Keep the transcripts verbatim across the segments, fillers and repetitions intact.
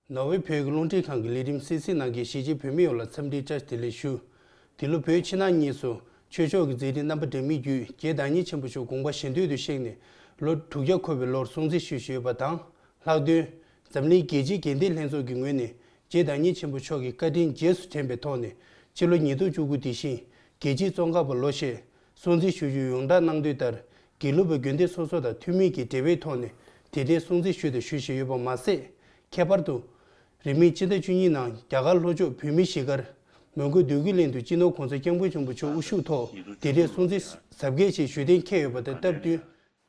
ནོར་ཝེ་བོད་ཀྱི་རླུང་འཕྲིན་ཁང་གི་ལས་རིམ་སིལ་སིལ་ནང་གི་གཞིས་བྱེས་བོད་མི་ཡོངས་ལ་འཚམས་འདྲིའི་བཀྲ་ཤིས་བདེ་ལེགས་ཞུ། འདི་ལོ་བོད་ཕྱི་ནང་གཉིས་སུ་ཆོས་ཕྱོགས་ཀྱི་མཛད་རིམ་རྣམ་པ་འདྲ་མིན་བརྒྱུད་རྗེ་བདག་ཉིད་ཆེན་པོ་མཆོག་དགོངས་པ་གཞན་དོན་དུ་གཤེགས་ནས་ལོ་དྲུག་བརྒྱ་འཁོར་བའི་ལོར་སྲུང་བརྩི་ཞུས་བཞིན་ཡོད་པ་དང་། ལྷག་དོན། འཛམ་གླིང་རྒྱལ་སྤྱིའི་དགེ་ལྡན་ལྷན་ཚོགས་ཀྱི་ངོས་ནས་རྗེ་བདག་ཉིད་ཆེན་པོ་མཆོག་གི་བཀའ་དྲིན་རྗེས་སུ་དྲན་པའི་ཐོག་ནས་ཕྱི་ལོ་ཉིས་སྟོང་བཅུ་དགུ་འདི་བཞིན་རྒྱལ་སྤྱིའི་ཙོང་ཁ་པ་ལོ་ཞེས་སྲུང་བརྩི་ཞུ་རྒྱུ་ཡོངས་བསྒྲགས་གནང་དོན་ལྟར། དགེ་ལུགས་པ་དགོན་སྡེ་སོ་སོ་དང་ཐུན་མིན་གྱི་འབྲེལ་བའི་ཐོག་ནས་དེ་འབྲེལ་སྲུང་བརྩི་ཞུས་དང་ཞུ་བཞིན་ཡོད་པ་མ་ཟད། ཁྱད་པར་དུ། རིང་མིན་སྤྱི་ཟླ་བཅུ་གཉིས་ནང་རྒྱ་གར་ལྷོ་ཕྱོགས་བོད་མི་གཞིས་སྒར་མོན་གྷོ་འདོད་རྒུའི་གླིང་དུ་སྤྱི་ནོར་༸གོང་ས་༸སྐྱབས་མགོན་ཆེན་པོ་མཆོག་དབུ་བཞུགས་ཐོག་དེ་འབྲེལ་སྲུང་བརྩི་གཟབ་རྒྱས་ཆེད་ཞུ་གཏན་འཁེལ་ཡོད་པ་དང་སྟབས་བསྟུན།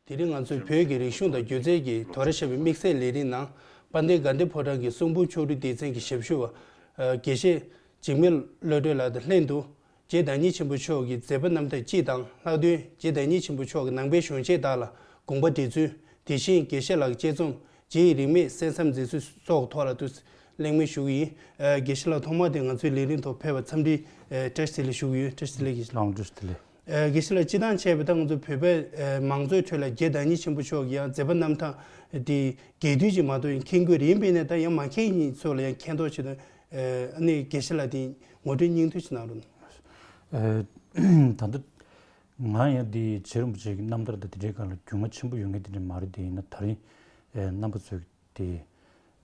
དེ་རིང་ང་ཚོའི་བོད་ཀྱི་རིག་གཞུང་དང་སྒྱུ་རྩལ་གྱི་དོ་ར་ཞེས་པའི་དམིགས་བསལ་ལས་རིམ་ནང་། དཔལ་ལྡན་དགའ་ལྡན་ཕོ་བྲང་གི་གསུང་འབུམ་ཕྱོགས་བསྒྲིགས་སྡེ་ཚན་གྱི་ཞབས་ཞུ་བ། ཨ། དགེ་བཤེས་འཇིགས་མེད་བློ་གྲོས་ལགས་དང་ལྷན་དུ། རྗེ་བདག་ཉིད་ཆེན་པོ་མཆོག་གི་མཛད་པ་རྣམ་ཐར་སྤྱི་དང་ལྷག་དོན་རྗེ་བདག་ཉིད་ཆེན་པོ་མཆོག་གི་ནང་པའི་གཞུང་ཆེན་དག་ལ་དགོངས་པ་འགྲེལ་ཚུལ། དེ་བཞིན་དགེ་བཤེས་ལགས་ཀྱི་དཔྱད་རྩོམ་རྗེ་ཡི་རིང་མེད་གསན་བསམ་མཛད་ཚུལ་སོགས་ཐོག་ལ་དུ་གླེང་མོལ་ཞུ་གི་ཡིན། ཨ། དགེ་བཤེས་ལགས་ཐོག་མར་དེ་ང་ཚོའི་ལས་རིམ་ཐོག་ཕེབས་པར་འཚམས་འདྲི། ཨ། བཀྲ་ཤིས་བདེ་ལེགས་ཞུ་གི་ཡོད། བཀྲ་ཤིས་བདེ་ལེགས་དགེ་བཤེས་ལགས། ལགས་འོང་། བཀྲ་ཤིས་བདེ་ལེགས། ཨ། དགེ་བཤེས་ལགས་སྤྱིར་བཏང་བྱས་པ་དང་ང་ཚོ་བོད་པའི་ཨ་མང་གཙོའི་ཁྲོད་ལ་རྗེ་བདག་ཉིད་ཆེན་པོ་མཆོག་གི་ཡང་མཛད་པ་རྣམ་ཐར་དེ་རྒྱས་བསྡུས་ཅིག་མ་གཏོགས་ཡང་མཁྱེན་གྱི་ཡོད་མ་རེད། ཡིན་པས་ན་ད་ཡང་མ་མཁྱེན་མཁན་ཚོ་ལ་ཡང་མཁྱེན་རྟོགས་ཆེད་དུ། ཨ་ནི་དགེ་བཤེས་ལགས་དེ་ངོ་སྤྲོད་སྙིང་བསྡུས་ཅིག་གནང་རོགས་གནང་། ཨ། ད་ལྟ་ང་ཡང་འདི་རྗེ་རིན་པོ་ཆེ་གི་རྣམ་ཐར་དང་དེ་འདྲའི་སྒང་ལ་རྒྱུས་མངའ་ཆེན་པོ་ཡོད་མཁན་དེ་འདྲ་མ་རེད། དེ་ཡིན་ན་ད་རིང་ཨ་རྣམ་པ་ཚོས་དེ་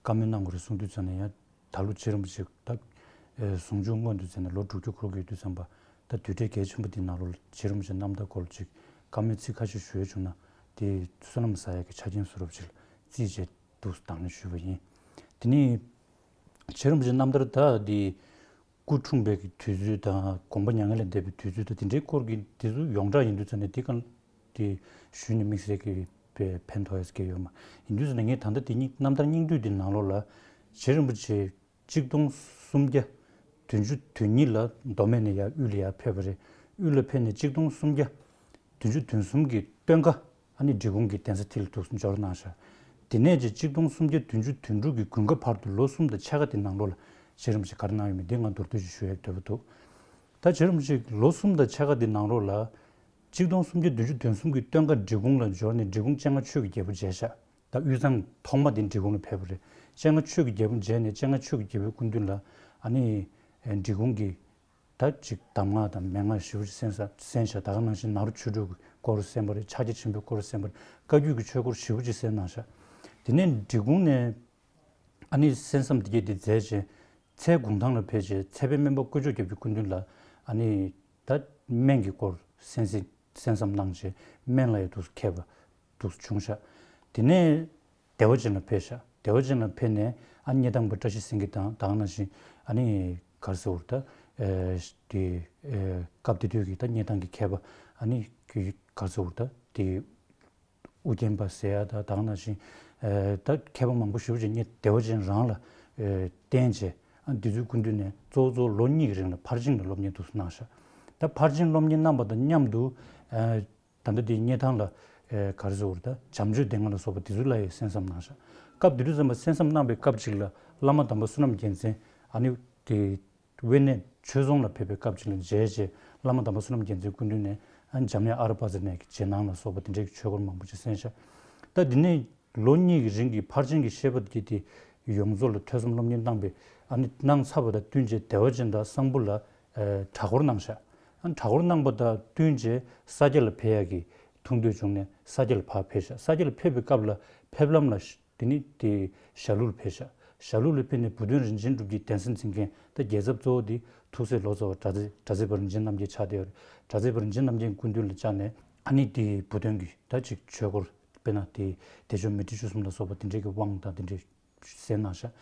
བཀའ་མོལ་གནང་དགོས་རེད་གསུང་དུས་ཙམ་ནས་ཡང་། ད་ལོ་རྗེ་རིན་པོ་ཆེ་ད་ཨེ་གཟུངས་ཆུང་སྔོན་དུ་མཛད་ནས་ལོ་དྲུག་ཅུ་འཁོར་གྱི་ཡོད་དུས་ཙམ་པ། ད་དུས་དྲན་གལ་ཆེན་པོ་འདི་ནང་ལོགས་ལ་རྗེ་རིན་པོ་ཆེ་རྣམ་ཐར་སྐོར་ལ་ཅིག་བཀའ་མོལ་ཚིག་ཁ་ཤས་ཞུ་ཡས་བྱུང་ན་དེ་བསོད་ནམས་བསགས་ཡས་ཀྱི་ཆ་རྐྱེན་བཟོ་འདྲ་ཅིག་ལ་བརྩིས་བྱས་འདུག་དང་ནས་ཞུས་པ་ཡིན། དེ་ནས་རྗེ་རིན་པོ་ཆེ་རྣམ་ཐར་ད་འདི་སྐུ་འཁྲུངས་པའི་གི་དུས་ཚོད་དང་དགོངས་པ་མྱ་ངན་ལས་འདས་པའི་དུས་ཚོད་དང་དེ་འདྲའི་སྐོར་གྱི་དེ་ཚོ་ཡོངས་གྲགས་ཡིན་དུས་ཙམ་ནས་དེ་གང་དེ་ཞུས་ནས་དམིགས་བསལ་གྱི་དཔེ་ཕན་ཐོགས་ཡས་ཀྱི་ཡོད་མ་ཡིན་དུས་ཙམ་ནས། ངས་ད་ལྟ་དེ་ཉིད་རྣམ་ཐར་སྙིང་བསྡུས་དེ་ནང་ལོགས་ལ་རྗེ་རིན་པོ་ཆེ་གཅིག་སྟོང་སུམ་བརྒྱ་བདུན་ཅུ་དོན་གཉིས་ལ་མདོ་སྨད་ནས་ཡར་དབུས་ལ་ཡར་ཕེབས་པ་རེད། དབུས་ལ་ཕེབས་ནས་གཅིག་སྟོང་སུམ་བརྒྱ་བདུན་ཅུ་དོན་གསུམ་གྱི་སྟོན་ཁ་ཨ་ནི་འབྲི་གུང་གི་གདན་ས་དེ་ལ་འདུག་འབྱོར་གནང་ཤག་དེ་ནས་ཀྱི་གཅིག་སྟོང་སུམ་བརྒྱ་བདུན་ཅུ་དོན་དྲུག་གི་དགུན་ཁ་བར་དུ་ལོ་གསུམ་དང་ཕྱེད་ཀ་དེ་ནང་ལོགས་ལ་རྗེ་རིན་པོ་ཆེ་ག་རེ་གནང་ཡོད་མེད་དེ་ང་མདོར་བསྡུས་ཤིག་ཞུ་ཡག་འདོད་པ་འདུག་ད་རྗེ་རིན་པོ་ཆེ་ལོ་གསུམ་དང་ཕྱེད་ཀ་དེ་ནང་ལོགས་ལ་གཅིག་སྟོང་སུམ་བརྒྱ་བདུན་ཅུ་དོན་གསུམ་གྱི་སྟོན་ཁ་འབྲི་གུང་ལ་འབྱོར་ནས་འབྲི་གུང་སྤྱན་སྔ་ཆོས་ཀྱི་རྒྱལ་པོ་མཇལ་ཤག་ད་དབུས་གཙང་ཐོག་མ་དེ་འབྲི་གུང་ལ་ཕེབས་པ་རེད། སྤྱན་སྔ་ཆོས་ཀྱི་རྒྱལ་པོ་མཇལ་ནས་སྤྱན་སྔ་ཆོས་ཀྱི་རྒྱལ་པོའི་སྐུ་མདུན་ལ་ཨ་ནི་ཨེ་འབྲི་གུང་གི་ད་ཅིག་གདམས་ངག་དང་མན་ངག་ཞེ་པོ་ཅིག་གསན་ས་གསན་ཤག་ད་ག་ནང་བཞིན་ནཱ་རོ་ཆོས་དྲུག་གི་སྐོར་གསན་པ་རེད། ཕྱག་རྒྱ་ཆེན་པོའི་སྐོར་གསན་པ་རེད། བཀའ་བརྒྱུད་ཀྱི་ཆོས་སྐོར་ཞེ་པོ་ཅིག་གསན་གནང་ཤག་དེ་ནས་འབྲི་གུང་ནས་ཨ་ནི་གསན་བསམ་དེ་གྱད་དེ་མཛད་རྗེས་ཚལ་གུང་ཐང་ལ་ཕེབས་རྗེས་ཚལ་པའི་སྨན་པ་དཀོན་མཆོག་རྒྱབ་ཀྱི་སྐུ་མདུན་ལ་ཨ་ནི་ད་སྨན་གྱི་སྐོར་གསན་གཟིགས་གསན་བསམ་གནང་རྗེས་སྨན་ལ་ཡང་འདུག་མཁས་པ་འདུག་བྱུང་ཤག་དེ་ནས་བདེ་བ་ཅན་ལ་ཕེབས་ཤག་བདེ་བ་ཅན་ལ་ཕེབས་ནས་ཨ་སྙེ་ཐང་པ་བཀྲ་ཤིས་སེང་གེ་དང་ད་ག་ནང་བཞིན་ཨ་ནི་ག་རེ་ཟེར་དགོས་རེད་ད། ཨེ་དེ་ཨེ་སྐབས་དེ་དུས་ཀྱི་ད་སྙེ་ཐང་གི་མཁས་པ་ཨ་ནི་ག་རེ་ཟེར་དགོས་རེད་ད། དེ་ཨུ་རྒྱན་པ་ཟེར་ཡ་ད་ད་ག་ནང་བཞིན་ཨེ་ད་མཁས་པ་མང་པོ་ཞེ་པོ་ཅིག་སྙེ་བདེ་བ་ཅན་རང་ལ་ཨེ་བསྟེན་བྱས་ཨ་འདི་ཚོའི་སྐུ་མདུན་ནས་གཙོ་བོ་གཙོ་བོ་ལོ་གཉིས་ཀྱི་རིང་ལ་ཕར་ཕྱིན་ལ་སློབ་གཉེར་འདུག་གནང་ཤག་ད་ཕར་ཕྱིན་སློབ་གཉེར་གནང་པ་དང་མཉམ་དུ་ཨེ་ད་ལྟ་དེ་སྙེ་ཐང་ལ་ཨེ་ག་རེ་ཟེར་དགོས་རེད་ད། བྱམས་ཆོས་སྡེ་ལྔ་ལ་སོགས་པ་དེ་ཚོ་ལ་ཡང་གསན་བསམ་གནང་ཤག་སྐབས་དེ་དུས་ཙམ་པ་གསན་བསམ་གནང་པའི་སྐབས་ཅིག་ལ་བླ་མ་དམ་པ་བསོད་ནམས་རྒྱལ་མཚན་ཨ་ནི་དེ་དབེན་གནས་ཆོས་རྫོང་ལ་ཕེབས་པའི་སྐབས་ཅིག་ལ་མཇལ་རྗེས་བླ་མ་དམ་པ་བསོད་ནམས་རྒྱལ་མཚན་སྐུ་མདུན་ནས་ཨ་ནི་འཇམ་དབྱངས་ཨ་ར་པ་ཙ་ནས་ཀྱི་རྗེས་གནང་ལ་སོགས་པ་དེ་འདྲའི་ཆོས་སྐོར་མང་པོ་ཅིག་གསན་ཤག་ད་དེ་ནས་ལོ་གཉིས་ཀྱི་རིང་གི་ཕར་ཕྱིན་གྱི་བཤད་པ་དེ་དེ་ཡོངས་རྫོགས་ལ་ཐོས་བསམ་སློབ་གཉེར་གནང་པའི་ཨ་ནི་གནང་ཚར་བ་དང་བསྟུན་རྗེས་བདེ་བ་ཅན་དང་གསང་ཕུ་ལ་ཨ་གྲྭ་སྐོར་གནང་ཤག་ཨ་ནི་གྲྭ་སྐོར་གནང་པ་དང་བསྟུན་རྗེས་ས་སྐྱ་ལ་ཕེབས་ཡག་གི་ཐུགས་འདོད་བྱུང་ནས་ས་སྐྱ་ལ་ཕར་ཕེབས་ཤག་ས་སྐྱ་ལ་ཕེབས་པའི་སྐབས་ལ་ཕེབས་ལམ་ལ་དེ་ནི་དེ་ཞྭ་ལུག་ལ་ཕེབས་ཤག་ཞྭ་ལུག་ལ་ཕེབས་ནས་བུ་སྟོན་རིན་ཆེན་གྲུབ་ཀྱི་གདན་ས་འཛིན་མཁན་ད་རྒྱལ་ཚབ་གཙོ་བོ་དེ་ཐུགས་སྲས་ལོ་ཙཱ་བ་གྲྭ་ཚེ་གྲྭ་ཚེ་པ་རིན་ཆེན་རྣམ་རྒྱལ་ཆགས་བསྡད་ཡོད་རེད། གྲྭ་ཚེ་པ་རིན་ཆེན་རྣམ་རྒྱལ་སྐུ་མདུན་ལ་བཅར་ནས་ཨ་ནི་དེ་བུ་སྟོན་གྱི་ད་ཅིག་ཆོས་སྐོར་དཔེར་ན་དེ་བདེ་མཆོག་མཻ་ཏྲི་བཅུ་གསུམ་ལ་སོགས་པ་དེ་འདྲའི་གི་དབང་དང་དེ་འདྲའི་གསན་གནང་ཤག་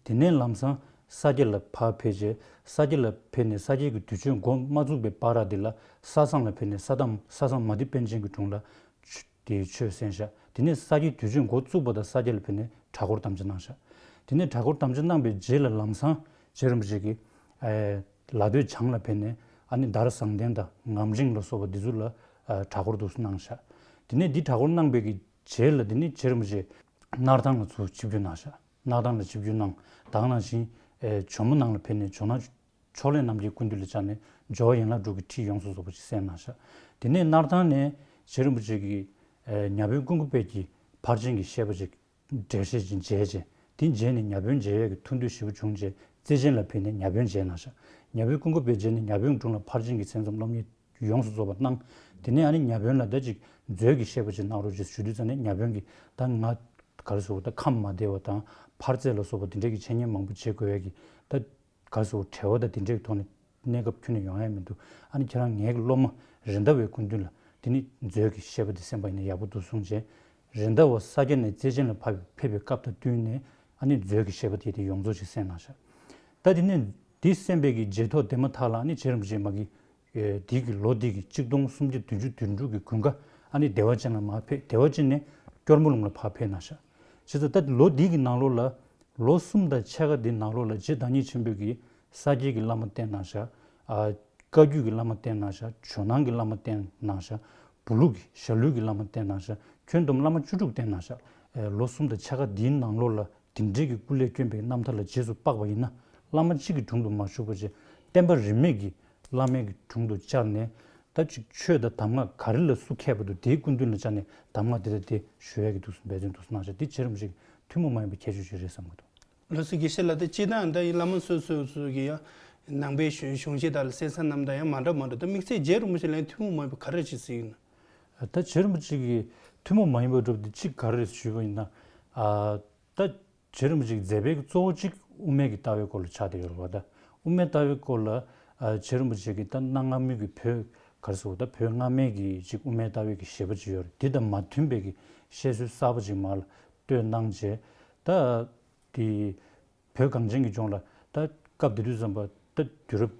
དེ་ནས་ལམ་སང་ས་སྐྱ་ལ་ཕར་ཕེབས་རྗེས་ས་སྐྱ་ལ་ཕེབས་ནས་ས་སྐྱའི་གི་དུས་ཆེན་འགོ་མ་བཙུགས་པའི་བར་དེ་ལ་ས་བསང་ལ་ཕེབས་ནས་ས་དམ་ས་བསང་མ་ཏི་པཎ་ཆེན་གྱི་དྲུང་ལ་ཆུ་དེའི་ཆོས་གསན་ཤག་དེ་ནས་ས་སྐྱའི་དུས་ཆེན་འགོ་བཙུགས་པ་དང་ས་སྐྱ་ལ་ཕེབས་ནས་གྲྭ་སྐོར་དམ་བཅའ་གནང་ཤག་དེ་ནས་གྲྭ་སྐོར་དམ་བཅའ་གནང་པའི་རྗེས་ལ་ལམ་སང་རྗེ་རིན་པོ་ཆེ་གིས་ཨེ་ལ་སྟོད་བྱང་ལ་ཕེབས་ནས་ཨ་ནི་དྷ་ར་བཟང་ལྡན་དང་ངམ་རིང་ལ་སོགས་པ་འདི་ཚོ་ལ་ཨ་གྲྭ་སྐོར་འདུག་སེ་གནང་ཤག་དེ་ནས་འདི་གྲྭ་སྐོར་གནང་པའི་གི་རྗེས་ལ་དེ་ནས་རྗེ་རིན་པོ་ཆེ་སྣར་ཐང་ལ་ཚུར་ཆིབས་བསྒྱུར་གནང་ཤག་སྣར་ཐང་ལ་ཆིབས་བསྒྱུར་གནང་། ད་ག་ནང་བཞིན་ཨེ་ཇོ་མོ་ནང་ལ་ཕེབས་ནས་ཇོ་ནང་ཕྱོགས་གླེང་རྣམ་རྒྱལ་སྐུ་མདུན་ལ་བཅར་ནས་ཇོ་བོ་ཡན་ལག་དྲུག་གི་ཁྲིད་ཡོངས་སུ་རྫོགས་པ་ཅིག་གསན་གནང་ཤག་དེ་ནས་སྣར་ཐང་ནས་རྗེ་རིན་པོ་ཆེ་གིས་ཨེ་ཉ་དབོན་ཀུན་དགའ་དཔལ་གྱི་ཕར་ཕྱིན་གྱི་བཤད་པ་ཅིག་འགྲེལ་བཤད་ཅིག་མཇལ་རྗེས་ དེ་མཇལ་ནས་ཉ་དབོན་མཇལ་ཡས་ཀྱི་ཐུགས་འདུན་ཞེ་པོ་བྱུང་རྗེས་རྩེ་ཆེན་ལ་ཕེབས་ནས་ཉ་དབོན་མཇལ་གནང་ཤག་ཉ་དབོན་སྐུ་འཁོར་བའི་རྗེས་ནས་ཉ་དབོན་དྲུང་ལ་ཕར་ཕྱིན་གྱི་མཚན་ཚོམས་སློབ་གཉེར་ཡོངས་སུ་རྫོགས་པ་གནང་། དེ་ནས་ཨ་ནི་ཉ་དབོན་ལ་ད་ཅིག་མཛོད་ཀྱི་བཤད་པ་ཅིག་གནང་རོགས་ཅེས་ཞུ་དུས་ཙམ་ནས་ཉ་དབོན་གྱིས་ད་ང་ག་རེ་ཟེར་བ་ད་ཁམས་མ་བདེ་བ་དང་འཕར་རྩེ་ལ་སོགས་པ་དེ་འདྲས་ཀྱི་འཆད་ཉན་མང་པོ་བྱེད་དགོས་ཡས་ཀྱི་ད་ག་རེ་ཟེར་བ་བྲེལ་བ་དང་དེ་འདྲས་ཀྱི་ཐོག་ནས་གནས་སྐབས་ཁྱོན་ནས་ཡོང་ཡས་མི་འདུག་ཨ་ནི་ཁྱེད་རང་ངའི་སློབ་མ་རེད་མདའ་བའི་སྐུ་མདུན་ལ་དེ་ནི་མཛོད་ཀྱི་བཤད་པ་དེ་གསན་པ་ཡིན་ན་ཡག་པོ་འདུག་གསུངས་རྗེས། རེད་མདའ་བ་ས་སྐྱ་ནས་བརྩེ་ཆེན་ལ་ཕེབས་པའི་སྐབས་དང་བསྟུན་ནས་ཨ་ནི་མཛོད་ཀྱི་བཤད་པ་དེ་དེ་ཡོངས་རྫོགས་ཤིག་གསན་གནང་ཤག་ད་དེ་ནས་དེ་གསན་པའི་གི་རྗེས་ཐོག་དེ་མ་ཐག་ལ་ཨ་ནི་རྗེ་རིན་པོ་ཆེ་མ་གི་དེའི་གི་ལོ་དེ་གི་གཅིག་སྟོང་སུམ་བརྒྱ་བདུན་ཅུ་དོན་དྲུག་གི་དགུན་ཁ་ཨ་ནི་བདེ་བ་ཅན་ལ་མར་ཕེབས། བདེ་བ་ཅན་ནས་སྐྱོར་མོ་ལུང་ལ་ཕར་ཕེབས་གནང་ཤག་བྱས་ཙང་ད་ལོ་འདི་གི་ནང་ལོགས་ལ་ལོ་གསུམ་དང་ཕྱེད་ཀ་འདི་ནང་ལོགས་ལ་རྗེ་བདག་ཉིད་ཆེན་པོས་ཀྱི་ས་སྐྱའི་གི་བླ་མ་བསྟེན་གནང་ཤག་ཨ། བཀའ་བརྒྱུད་ཀྱི་བླ་མ་བསྟེན་གནང་ཤག་ཇོ་ནང་གི་བླ་མ་བསྟེན་གནང་ཤག་བུ་ལུགས་ཀྱི་ཞྭ་ལུའི་གི་བླ་མ་བསྟེན་གནང་ཤག་ཁྱོན་བསྡོམས་བླ་མ་བཅུ་དྲུག་བསྟེན་གནང་ཤག་ཨེ། ལོ་གསུམ་དང་ཕྱེད་ཀ་འདིའི་ནང་ལོགས་ལ་དེ་འདྲའི་གི་སྐུ་ལས་བསྐྱོན་པའི་རྣམ་ཐར་ལ་རྗེས་སུ་དཔག་པ་ཡིན་ན་བླ་མ་གཅིག་གི་དྲུང་དུ་མ་བཞུགས་པ་བྱས་བསྟན་པ་རིས་མེད་ཀྱི་བླ་མའི་གི་དྲུང་དུ་བཅར་ནས་ད་ཅིག་ཆོས་དང་གདམས་ངག་ག་རེ་ལ་སུ་མཁས་པ་འདུག་དེའི་སྐུ་མདུན་ལ་བཅར་ནས་གདམས་ངག་དེ་དང་དེ་ཞུ་ཡས་ཀྱི་འདུག་འབད་བརྩོན་འདུག་གནང་ཤག་འདི་རྗེ་རིན་པོ་ཆེ་གི་ཐུན་མོང་མ་ཡིན་པའི་ཁྱད་ཆོས་ཤིག་རེད་བསམ་གྱི་འདུག་ལགས་སོ། དགེ་བཤེས་ལགས། ད་སྤྱིར་བཏང་ད་ཡིན་བླ་མ་སོ་སོ་སོ་གི་ཡང་ནང་པའི་གཞུང་གཞུང་ཆེན་དག་ལ་གསན་ས་རྣམས་དང་ཡང་མ་འདྲ་མ་འདྲ་ད་དམིགས་བསལ་རྗེ་རིན་པོ་ཆེ་ལ་ཡང་ཐུན་མོང་མ་ཡིན་པ་ག་རེ་ཅིག་གཟིགས་ཡོད་ན། ད་རྗེ་རིན་པོ་ཆེ་གི་ཐུན་མོང་མ་ཡིན་པ་འདྲ་པོ་དེ་གཅིག་ག་རེ་ཞུས་པ་ཡིན་ན། ཨ། ད་རྗེ་རིན་པོ་ཆེ་གི་མཛད་པའི་གཙོ་བོ་གཅིག་དབུ་མའི་གི་ལྟ་བའི་སྐོར་ལ་ཆགས་བསྡད་ཡོད་རེད་པ། ད་དབུ་མའི་ལྟ་བའི་སྐོར་ལ་ཨ། རྗེ་རིན་པོ་ཆེ་གི་ད་གནའ་སྔ་མོའི་གི་བོད་ག་རེ་ཟེར་བ་ད་བོད་སྔ་མའི་གི་གཅིག་དབུ་མའི་ལྟ་བའི་གི་བཞེད་པ་ཅིག་ཡོད་རེད། དེ་དང་མ་མཐུན་པའི་གི་བཤད་སྲོལ་གསར་པ་ཅིག་མར་ལ་བཏོད་གནང་བྱས། ད་དེ་བོད་གངས་ཅན་གྱི་ལྗོངས་ལ་ད་སྐབས་དེ་དུས་ཙམ་པ་ད་དུས་རབས་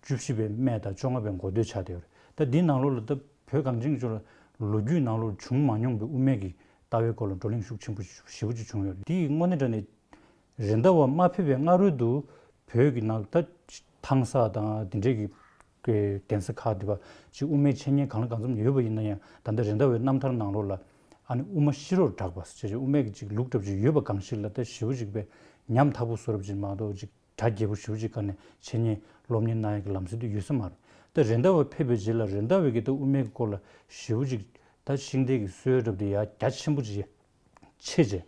བཅུ་བཞི་པའི་སྨད་དང་བཅོ་ལྔ་པའི་འགོ་སྟོད་ཆགས་བསྡད་ཡོད་རེད། ད་འདིའི་ནང་ལོགས་ལ་ད་བོད་གངས་ཅན་གྱི་ལྗོངས་ལ་ལོ་རྒྱུས་ནང་ལོགས་བྱུང་མ་མྱོང་པའི་དབུ་མའི་གི་ལྟ་བའི་སྐོར་ལ་བགྲོ་གླེང་ཤུགས་ཆེན་པོ་ཞེ་པོ་ཅིག་བྱུང་ཡོད་རེད། དེའི་དངོས་གནས་དྲང་གནས་རེད་མདའ་བ་མ་ཕེབས་པའི་སྔ་རོལ་དུ་བོད་ཀྱི་ནང་ད་ཐང་ས་དང་དེ་འདྲའི་གི་གདན་ས་ཁག་དེ་བ་ཅིག་དབུ་མའི་འཆད་ཉན་གང་ལ་གང་འཚམ་ཡོད་པ་ཡིན་ན་ཡང་ད་ལྟ་རེད་མདའ་བའི་རྣམ་ཐར་ནང་ལོགས་ལ་ཨ་ནི་དབུ་མ་ཤེས་རབ་གྲགས་པ་ཟེར་ཅིག་དབུ་མའི་གི་ཅིག་ལུགས་འདྲ་པོ་ཅིག་ཡོད་པ་གང་ཞིག་ལ་ད་ཞེ་པོ་ཅིག་པའི་ཉམ་ཐག་པོ་བཟོ་འདྲ་པོ་ཅིག་མ་གཏོགས་ཅིག་གྲ་རྒྱས་པོ་ཞེ་པོ་ཅིག་བཀར་ནས་འཆད་ཉན་སློབ་གཉེར་གནང་ཡག་གི་ལམ་སྲོལ་དེ་ཡོད་ས་མ་རེད། ད་རེད་མདའ་བ་ཕེབས་པའི་རྗེས་ལ་རེད་མདའ་བའི་གི་ད་དབུ་མའི་གི་སྐོར་ལ་ཞེ་པོ་ཅིག་ད་ཤིང་རྟའི་གི་སྲོལ་འདྲ་པོ་དེ་ཡ་རྒྱ་ཆེན་པོ་ཅིག་ཆེ་ཆེ།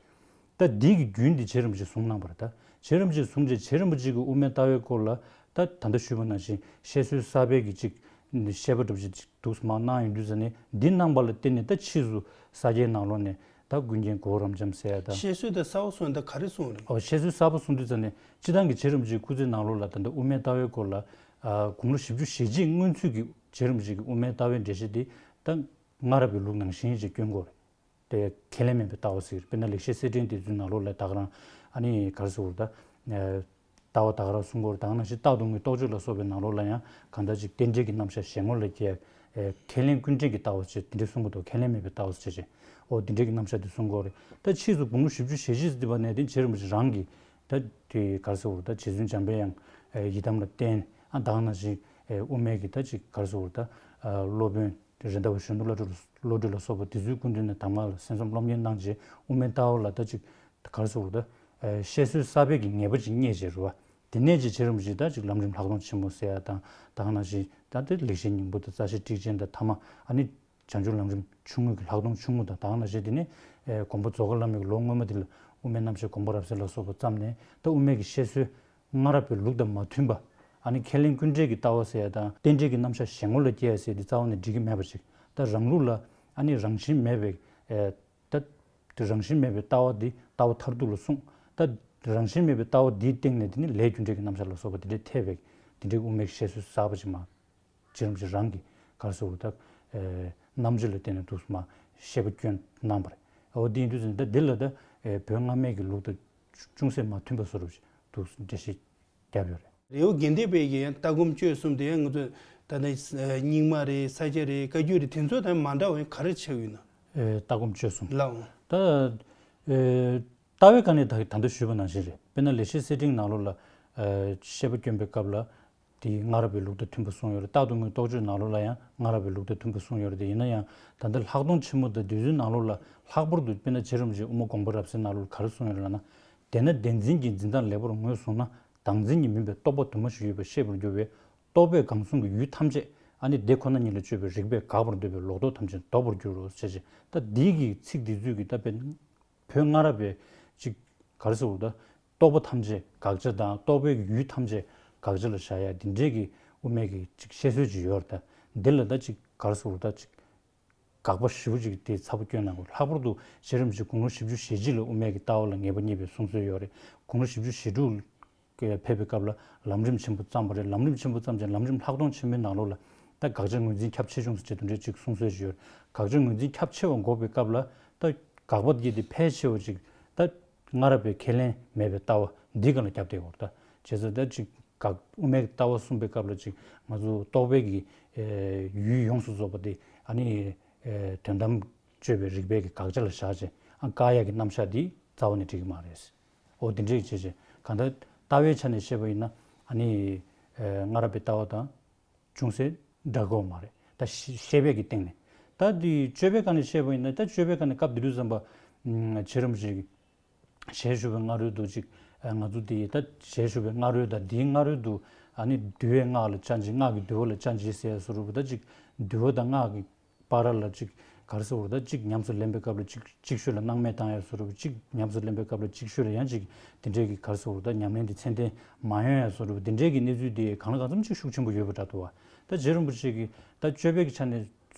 ད་འདི་གི་རྒྱུན་འདི་རྗེ་རིན་པོ་ཆེས་བཟུང་གནང་བ་རེད། ད་རྗེ་རིན་པོ་ཆེས་བཟུང་རྗེས་རྗེ་རིན་པོ་ཆེ་གི་དབུ་མའི་ལྟ་བའི་སྐོར་ལ་ད་ད་ལྟ་ཞུས་པ་ནང་བཞིན་བཤད་སྲོལ་གསར་པའི་གི་ཅིག་བཤད་པ་འདྲ་པོ་ཅིག་འདུག་སེ་མར་གནང་ཡོང་དུས་ཙ་ནས་འདི་གནང་པ་ལ་བརྟེན་ནས་ད་ཕྱིས་སུ་ས་སྐྱའི་ནང་ལོགས་ནས་ད་ཀུན་མཁྱེན་གོ་བོ་རབ་འབྱམས་ཟེར་ཡ་ད། བཤད་སྲོལ་དེ་གསར་པ་བཟུང་ད་ག་རེ་བཟུང་རེད། ཨོ་བཤད་སྲོལ་གསར་པ་བཟུང་དུས་ཙ་ནས་སྤྱིར་བཏང་གི་རྗེ་རིན་པོ་ཆེའི་སྐུ་ཚེའི་ནང་ལོགས་ལ་ད་ལྟ་དབུ་མའི་ལྟ་བའི་སྐོར་ལ་དགུང་ལོ་བཞི་བཅུ་ཞེ་གཅིག་སྔོན་ཚུད་ཀྱི་རྗེ་རིན་པོ་ཆེ་གི་དབུ་མའི་ལྟ་བའི་འགྲེལ་བཤད་འདི་ད་སྔ་རབས་པའི་ལུགས་ནང་བཞིན་ཅིག་བསྐྱོན་གྱི་ཡོད་རེད། དེ་ཁས་ལེན་མེད་པའི་ལྟ་བ་ཟེར་གྱི་རེད། དཔེར་ན་ལེགས་བཤད་གསེར་ཕྲེང་དེ་ཚོའི་ནང་ལོགས་ལ་ད་ག་རང་ཨ་ནི་ག་རེ་ཟེར་དགོས་རེད་ད། ལྟ་བ་ད་ག་རང་གསུང་གི་ཡོད་རེད། ད་ག་ནང་བཞིན་རྟག་ཏུ་ངེས་རྟོགས་ཆོས་ལ་སོགས་པའི་ནང་ལོགས་ལ་ཡང་གང་ལྟར་ཅིག་རྟེན་འབྲེལ་གྱི་རྣམ་གཞག་གཞན་ངོ་ལ་སྐྱེ་ཡ། ཁས་ལེན་ཀུན་བྲལ་གྱི་ལྟ་བ་ཟེར་དེ་འདྲ་གསུང་གི་འདུག་ཁས་ལེན་མེད་པའི་ལྟ་བ་ཟེར་བྱས། ཨོ་དེ་འདྲའི་གི་རྣམ་གཞག་དེ་གསུང་གི་ཡོད་རེད། ད་ཕྱིས་སུ་དགུང་ལོ་བཞི་བཅུ་ཞེ་གཅིག་ཙམ་དེ་བ་ནས་དེ་རྗེ་རིན་པོ་ཆེ་རང་གིས་ད་དེ་ག་རེ་ཟེར་དགོས་རེད་ད་རྗེ་བཙུན་འཇམ་དཔལ་དབྱངས་ཡི་དམ་ལ་བསྟེན་ཨ་ད་ག་ནང་བཞིན་དབུ་མའི་གི་ད་ཅིག་ག་རེ་ཟེར་དགོས་རེད་ད་སློབ་དཔོན། རེད་མདའ་བ་གཞོན་ནུ་བློ་གྲོས་བློ་གྲོས་ལ་སོགས་པ་དེ་ཚོའི་སྐུ་མདུན་ནས་དང་མ་ལ་གསན་བསམ་སློབ་གཉེར་གནང་རྗེས་དབུ་མའི་ལྟ་བ་ལ་ད་ཅིག་ག་རེ་ཟེར་དགོས་རེད་ད། བཤད་སྲོལ་གསར་པའི་གི་ངེས་པ་ཅིག་རྙེད་རྗེས་རེད་བ། དེ་ནས་ཅིག་རྗེ་རིན་པོ་ཆེས་ད་ཅིག་ལམ་རིམ་ལྷག་མཐོང་ཆེན་མོ་ཟེར་ཡ་དང་ད་ག་ནང་བཞིན་ད་དེ་ལེགས་བཤད་སྙིང་པོ་དང་རྩ་ཤེ་ཊཱིཀ་ཆེན་དང་ཐ་མ་ཨ་ནི་བྱང་ཆུབ་ལམ་རིམ་ཆུང་ངུ་གི་ལྷག་མཐོང་ཆུང་ངུ་དང་ད་ག་ནང་བཞིན་དེ་ནས་དགོངས་པ་རྫོགས་དཀའ་བླ་མའི་གི་ལོ་སྔོན་མ་དེ་ལ་དབུ་མའི་རྣམ་བཤད་དགོངས་པ་རབ་གསལ་ལ་སོགས་པ་བརྩམས་ནས་ད་དབུ་མའི་གི་བཤད་སྲོལ། སྔ་རབས་པའི་ལུགས་དང་མ་མཐུན་པ། ཨ་ནི་ཁས་ལེན་ཀུན་བྲལ་གྱི་ལྟ་བ་ཟེར་ཡ་དང་རྟེན་འབྲེལ་གྱི་རྣམ་གཞག་གཞན་ངོ་ལ་སྐྱེ་ཡ་ཟེར་ཡ་འདི་རྩ་བ་ནས་འགྲིག་གི་མེད་པ་ཅིག་ད་རང་ལུགས་ལ་ཨ་ནི་རང་བཞིན་མེད་པའི་ཨེ། ད་དེ་རང་བཞིན་མེད་པའི་ལྟ་བ་འདི་ལྟ་བ་མཐར་ཐུག་ལ་གསུངས། ད་རང་བཞིན་མེད་པའི་ལྟ་བ་འདིའི་སྟེང་ནས་དེ་ནི་ལས་རྒྱུ་འབྲས་ཀྱི་རྣམ་གཞག་ལ་སོགས་པ་དེ་འདྲའི་ཐེབས་པའི་དེ་འདྲའི་དབུ་མའི་བཤད་སྲོལ་གསར་པ་ཅིག་མ། རྗེ་རིན་པོ་ཆེ་རང་གི་ག་རེ་ཟེར་དགོས་རེད་ད། རྣམ་དཔྱོད་ལ་བརྟེན་ནས་འདུག་སེ་མ་བཤད་པ་བསྐྱོན་གནང་བ་རེད། འོ་དེ་ཡིན་དུས་ཙམ་ད་འདི་ལ་ད་བོད་སྔ་མའི་གི་ལུགས་དང་ཅུང་ཟད་མ་མཐུན་པ་བཟོ་འདྲ་ཅིག་འདུག་འགྲེལ་བཤད་བརྒྱབ་ཡོད་རེད། རི་བོ་དགེ་ལྡན་པའི་གི་ཡང་ལྟ་སྒོམ་སྤྱོད་གསུམ་དེ་ཡང་ང་ཚོས་ད་ནི་རྙིང་མ་རེད་ས་སྐྱ་རེད་བཀའ་བརྒྱུད་རེད་དེ་ཚོ་དང་མ་འདྲ་བ་ག་རེ་ཆགས་ཡོད་ན། ལྟ་སྒོམ་སྤྱོད་གསུམ། ལའོ། ད། ལྟ་བའི་སྒང་ནས་ད་ད་ལྟ་ཞུས་པ་ནང་བཞིན་རེད། དཔེར་ན་ལེགས་བཤད་གསེར་ཕྲེང་ནང་ལོགས་ལ། བཤད་པ་བསྐྱོན་པའི་སྐབས་ལ། དེའི་སྔ་རབས་པའི་ལུགས་དང་མཐུན་པ་གསུངས་ཡོད་རེད། རྟག་ཏུ་ངེས་རྟོགས་ཆོས་ནང་ལོགས་ལ་ཡང་སྔ་རབས་པའི་ལུགས་དང་མཐུན་པ་གསུངས་ཡོད་རེད་དེ་ཡིན་ན་ཡང་ད་ལྟ་ལྷག་མཐོང་ཆེན་མོ་དང་དེ་ཚོའི་ནང་ལོགས་ལ་ལྷག་པར་དུ་དཔེར་ན་རྗེ་རིན་པོ་ཆེའི་དབུ་མ་དགོངས་པ་རབ་གསལ་ནང་ལོགས་ལ་ག་རེ་གསུངས་ཡོད་རེད་ལབ་ན། དེས་ན་བདེན་འཛིན་གྱི་འཛིན་སྟངས་ལེགས་པར་ངོས་བཟུང་ན་བདག་འཛིན་གྱིས་མིན་པའི་རྟོག་པ་དུ་མ་ཞིག་ཡོད་པས་ཤེས་པར་འགྱུར་བས་རྟོག་པས་གང་གསུང་གི་ཡུལ་ཐམས་ཅད་ཨ་ནི་དེ་ཁོ་ན་ཉིད་ལ་དཔྱོད་པའི་རིགས་པས་དགག་པར་འདོད་པའི་ལོག་རྟོག་ཐམས་ཅད་ལྡོག་པར་འགྱུར་རོ་ཞེས་བྱས་ད་འདི་གི་ཚིག་འདི་ཚོས་ཀྱི་ད་དཔེ། བོད་སྔ་རབས་པའི་ཅིག་ ག་རེ་ཟེར་དགོས་རེད་ད། རྟོག་པ་ཐམས་ཅད་དགག་བྱ་དང་རྟོག་པའི་ཡུལ་ཐམས་ཅད་དགག་བྱ་ལ་བཞག་ཡ་འདི་འདྲས་ཀྱི་དབུ་མའི་གི་ཅིག་བཤད་སྲོལ་ཅིག་ཡོད་རེད་ད། འདི་ལ་ད་ཅིག་ག་རེ་ཟེར་དགོས་རེད་ད། ཅིག་དགག་པ་ཞེ་པོ་ཅིག་དེ་ཚ་པོ་སྐྱོན་གནང་དགོས། ལྷག་པར་དུ་རྗེ་རིན་པོ་ཆེ་དགུང་ལོ་བཞི་བཅུ་ཞེ་གཅིག་ལ་དབུ་མའི་གི་ལྟ་བ་ལ་ངེས་པ་རྙེད་པའི་གསུང་སྲོལ་ཡོད་རེད། དགུང་ལོ་བཞི་བཅུ་ཞེ་དྲུག་ཕེབས་པའི་སྐབས་ལ་ལམ་རིམ་ཆེན་པོ་བརྩམས་པ་རེད། ལམ་རིམ་ཆེན་པོ་བརྩམས་ཙང་ལམ་རིམ་ལྷག་མཐོང་ཆེན་མོའི་ནང་ལོགས་ལ་ད་དགག་བྱ་ངོས་འཛིན་ཁྱབ་ཆེ་ཆུང་ཟེར་བྱས་དེ་འདྲའི་ཅིག་གསུང་སྲོལ་ཞིག་ཡོད། དགག་བྱ་ངོས་འཛིན་ཁྱབ་ཆེ་བ་འགོག་པའི་སྐབས་ལ་ད་དགག་པ་དེ་དེ་ཕལ་ཆེ་བ་ཅིག་ད་སྔ་རབས་པའི་ཁས་ལེན་མེད་པའི་ལྟ་བ་འདི་སྒང་ལ་རྒྱབ་བསྡད་ཡོད་རེད་ད། བྱས་ཙང་ད་ཅིག་དགག་དབུ་མའི་ལྟ་བ་གསུངས་པའི་སྐབས་ལ་ཅིག་ང་ཚོ་རྟོག་པའི་གི་ཡུལ་ཡོངས་སུ་རྫོགས་པ་དེ་ཨ་ནི་དོན་དམ་དཔྱོད་པའི་རིགས་པའི་གི་དགག་བྱ་ལ་བཞག་བྱས་ཨ་བཀག་ཡ་གི་རྣམ་གཞག་འདི་རྩ་བ་ནས་འགྲིག་གི་མ་རེད། འོ་དེ་འདྲས་བྱས་བྱས་གང་ལྟར་ལྟ་བའི་ཆ་ནས་བཤད་པ་ཡིན་ན་ཨ་ནི་སྔ་རབས་པའི་ལྟ་བ་དང་ཅུང་ཟད་འདྲ་གི་ཡོད་མ་རེད་ད། ཤེས་པའི་གི་སྟེང་ནས་ད་འདི་དཔྱོད་པའི་སྒང་ནས་བཤད་པ་ཡིན་ན་ད་དཔྱོད་པའི་སྒང་ནས་སྐབས་དེ་དུས་ཙམ་པ་རྗེ་རིན་པོ་ཆེ་ཞལ་བཞུགས་པའི་སྔ་རོལ་དུ་ཅིག་ང་ཚོ་འདི་ད་ཞལ་བཞུགས་པའི་སྔ་རོལ་དང་འདིའི་སྔ་རོལ་དུ་ཨ་ནི་འདུལ་བའི་སྔགས་ལ་བཅར་འཇུག་སྔགས་ཀྱི་འདུལ་བ་ལ་བཅར་འཇུག་ཟེར་ཡ་བཟོ་འདྲ་པོ་ད་ཅིག་འདུལ་བ་དང་སྔགས་ཀྱི་བར་ལ་ཅིག་ག་རེ་ཟེར་དགོས་རེད་ད། ཅིག་ཉམས་སུ་ལེན་པའི་སྐབས་ལ་ཅིག་ཅིག་ཤོས་ལ་སྣང་མེད་བཏང་ཡ་བཟོ་འདྲ་པོ་ཅིག་ཉམས་སུ་ལེན་པའི་སྐབས་ལ་ཅིག་ཤོས་ལ་ཡང་ཅིག་དེ་འདྲའི་གི་ག་རེ་ཟེར་དགོས་རེད་ད། ཉམས་ལེན་དེ་ཚད་ལྡན་མ་ཡོང་ཡ་བཟོ་འདྲ་པོ་དེ་འདྲའི་གི་གནས་ཚུལ་དེ་གང་ལ་གང་འཚམ་ཅིག་ཤུགས་ཆེན་པོ་ཡོད་པ་འདྲ་འདུག་བ། ད་རྗེ་རིན་པོ་ཆེ་གིས་ད་དཔྱོད་པའི་གི་ཆ་ནས་